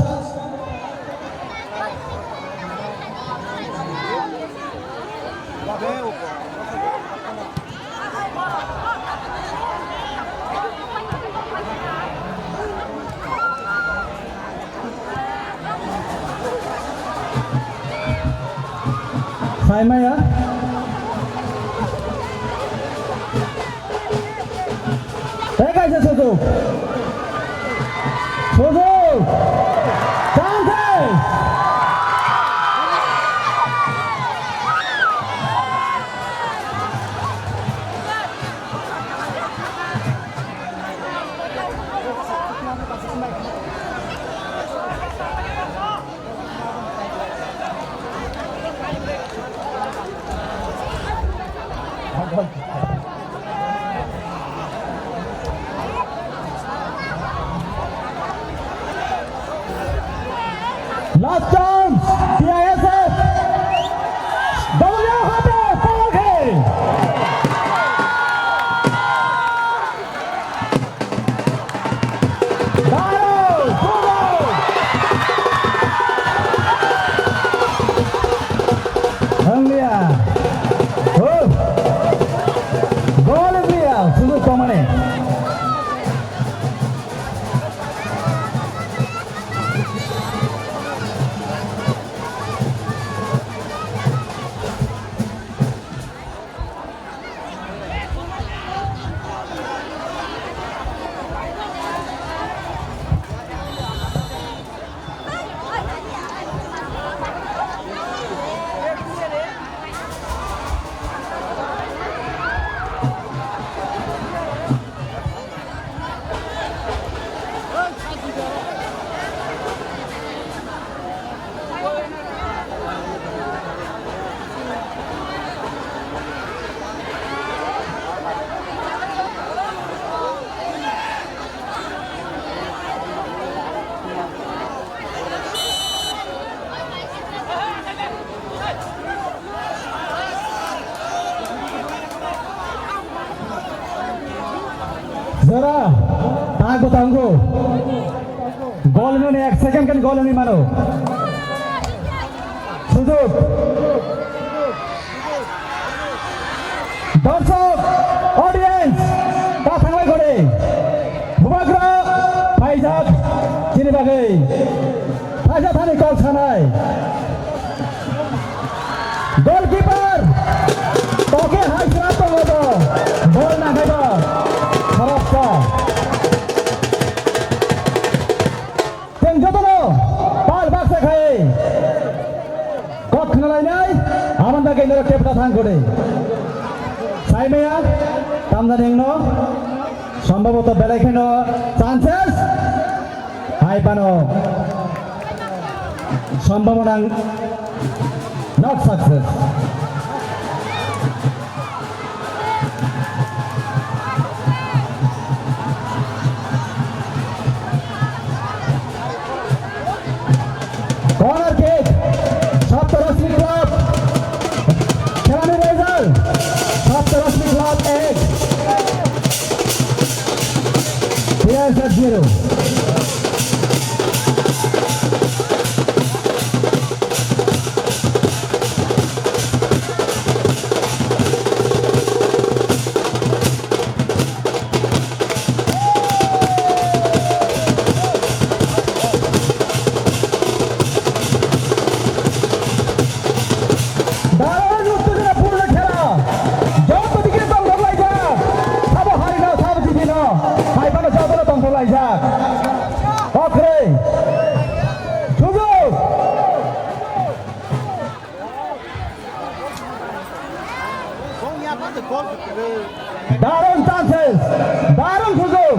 Saimaya. Tei kaisa sujog. Sujog. Chance. Last chance, T I S F. Double hote, power khe. Daro, daro. Wngya. Oh. Gol wngya, sujud tomani. Jora, tango, tango. Gol wngmani ek second khe gol wngwi mano. Sujud. Dorsok, audience, ta thangbai khore. Bubagra, phaijak, chini bagwi. Phaijak thani kok sanai. Goalkeeper, toke hai sra tongo bo. Bol nangkhaio. Khoroksa. Chwng jotono pal baksa khai kok khnalainai, aboni bagwi norok tepta thang kode. Saimaya, tamjani wngno, somboboto belai kheno chances hai phano sombobona not success. Corner kick, Saptarashmi Club. Khelani result, Saptarashmi Club ek, T S F zero. Darwin uttejona purno khela. Joto dike tongthok laijak. Sabo harino, sabo jitino. Hai phano jotono tongthok laijak. Okhre. Sujud. Darwin chances, Darwin sujud.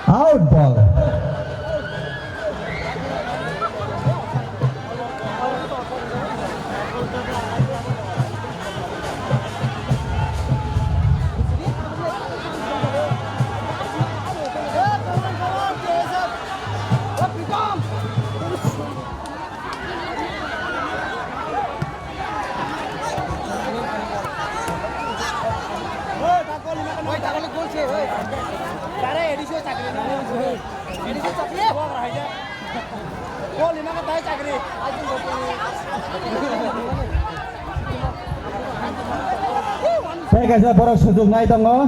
Out ball. Kaisa borok sujuk nai tongo.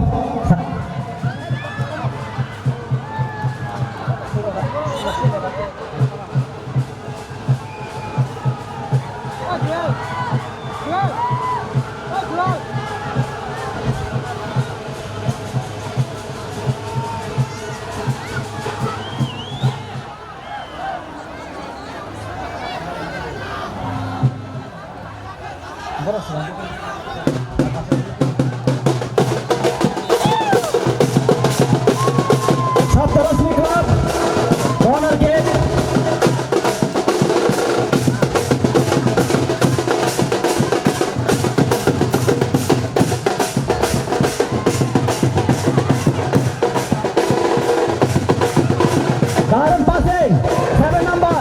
Saptarashmi Club, corner kick. Darun passing, seven number.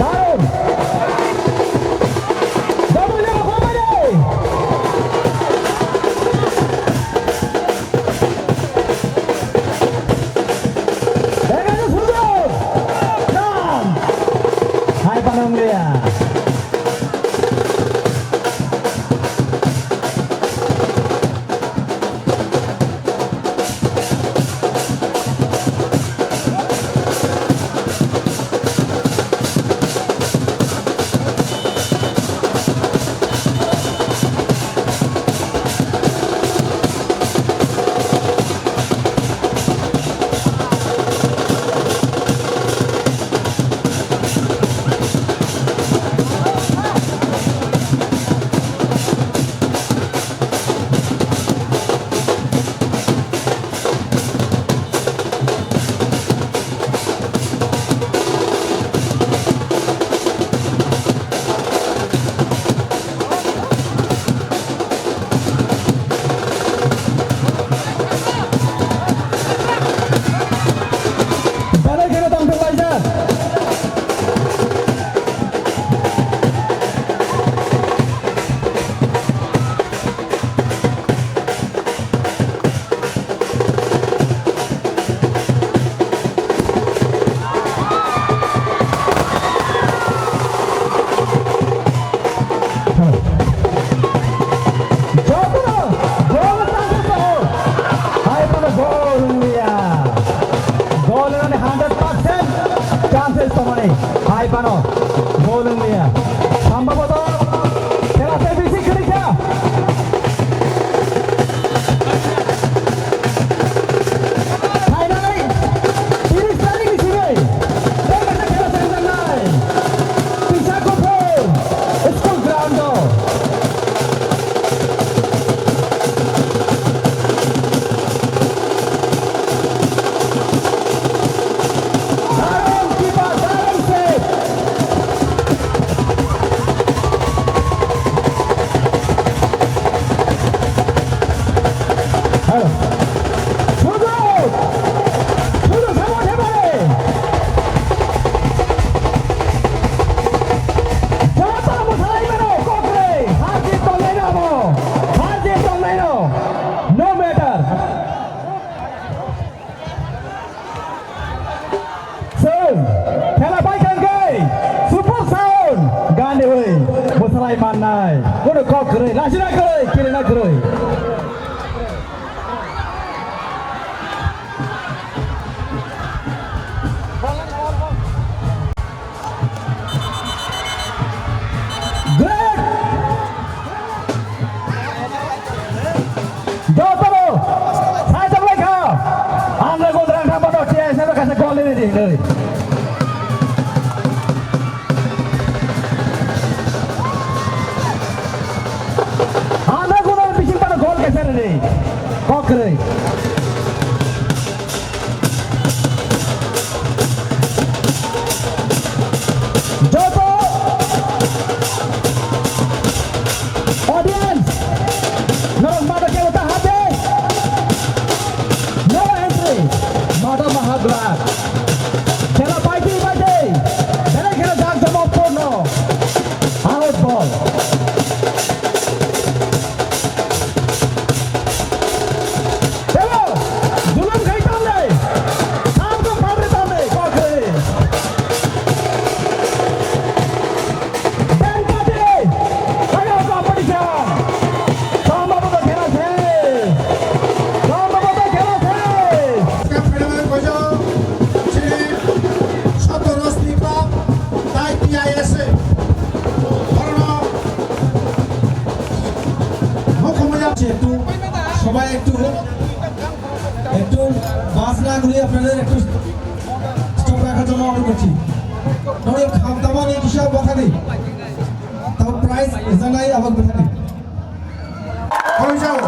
Darun. Double level, Bomani. Dega na sujuk. Jam. Hai panang dia. Belai kheno tongthok laijak. Jotono gol chances tongo. Hai phano gol wngya. Gol wngnani hundred percent chances tongmani. Hai phano gol wngya. Sambhaboto khela tei bisi kwrwi kha. Phainai tris tarikni simi tei kaisa khela sengjaknai Tisa Kuphur School Ground-o. Darung kipa, darung save. Hello. Sujuk! Sujuk, samo, se pare! Joto mwsalaimano, kokre! Harjit tonglaino abo! Harjit tonglaino! No matter! Chwng khela pai thang khe Super Sound gani wi mwsalai mannai. Bono kok kwrwi, lachina kwrwi, kirina kwrwi. Great! Jotono sai tonglai kha. Ang le gudra kha bono T S F kaisa gol ni di. Ang le gudra bising pano gol kaisa ri. Kok kwrwi. Joto audience, norok mada kebo ta hate? No entry, mada maha glak. Khela paiti paiti, belai khela jak jomok porno. Out ball. Janai abang bwthani. Koi jao.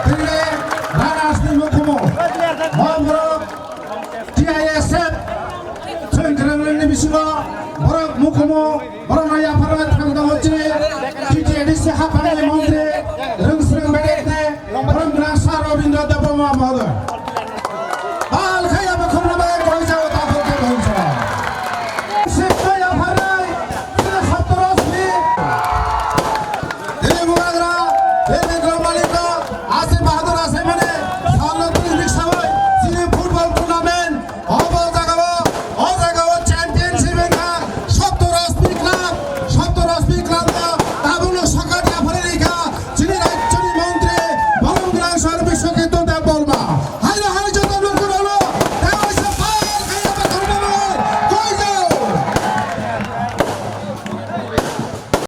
Tini Ranasni mukhumo. Hom borok T I S F. Chwng kwrwng rwngni bisingo borok mukhumo. Borok no yapharo thang tongo chini. T T A D C haphangni mantri.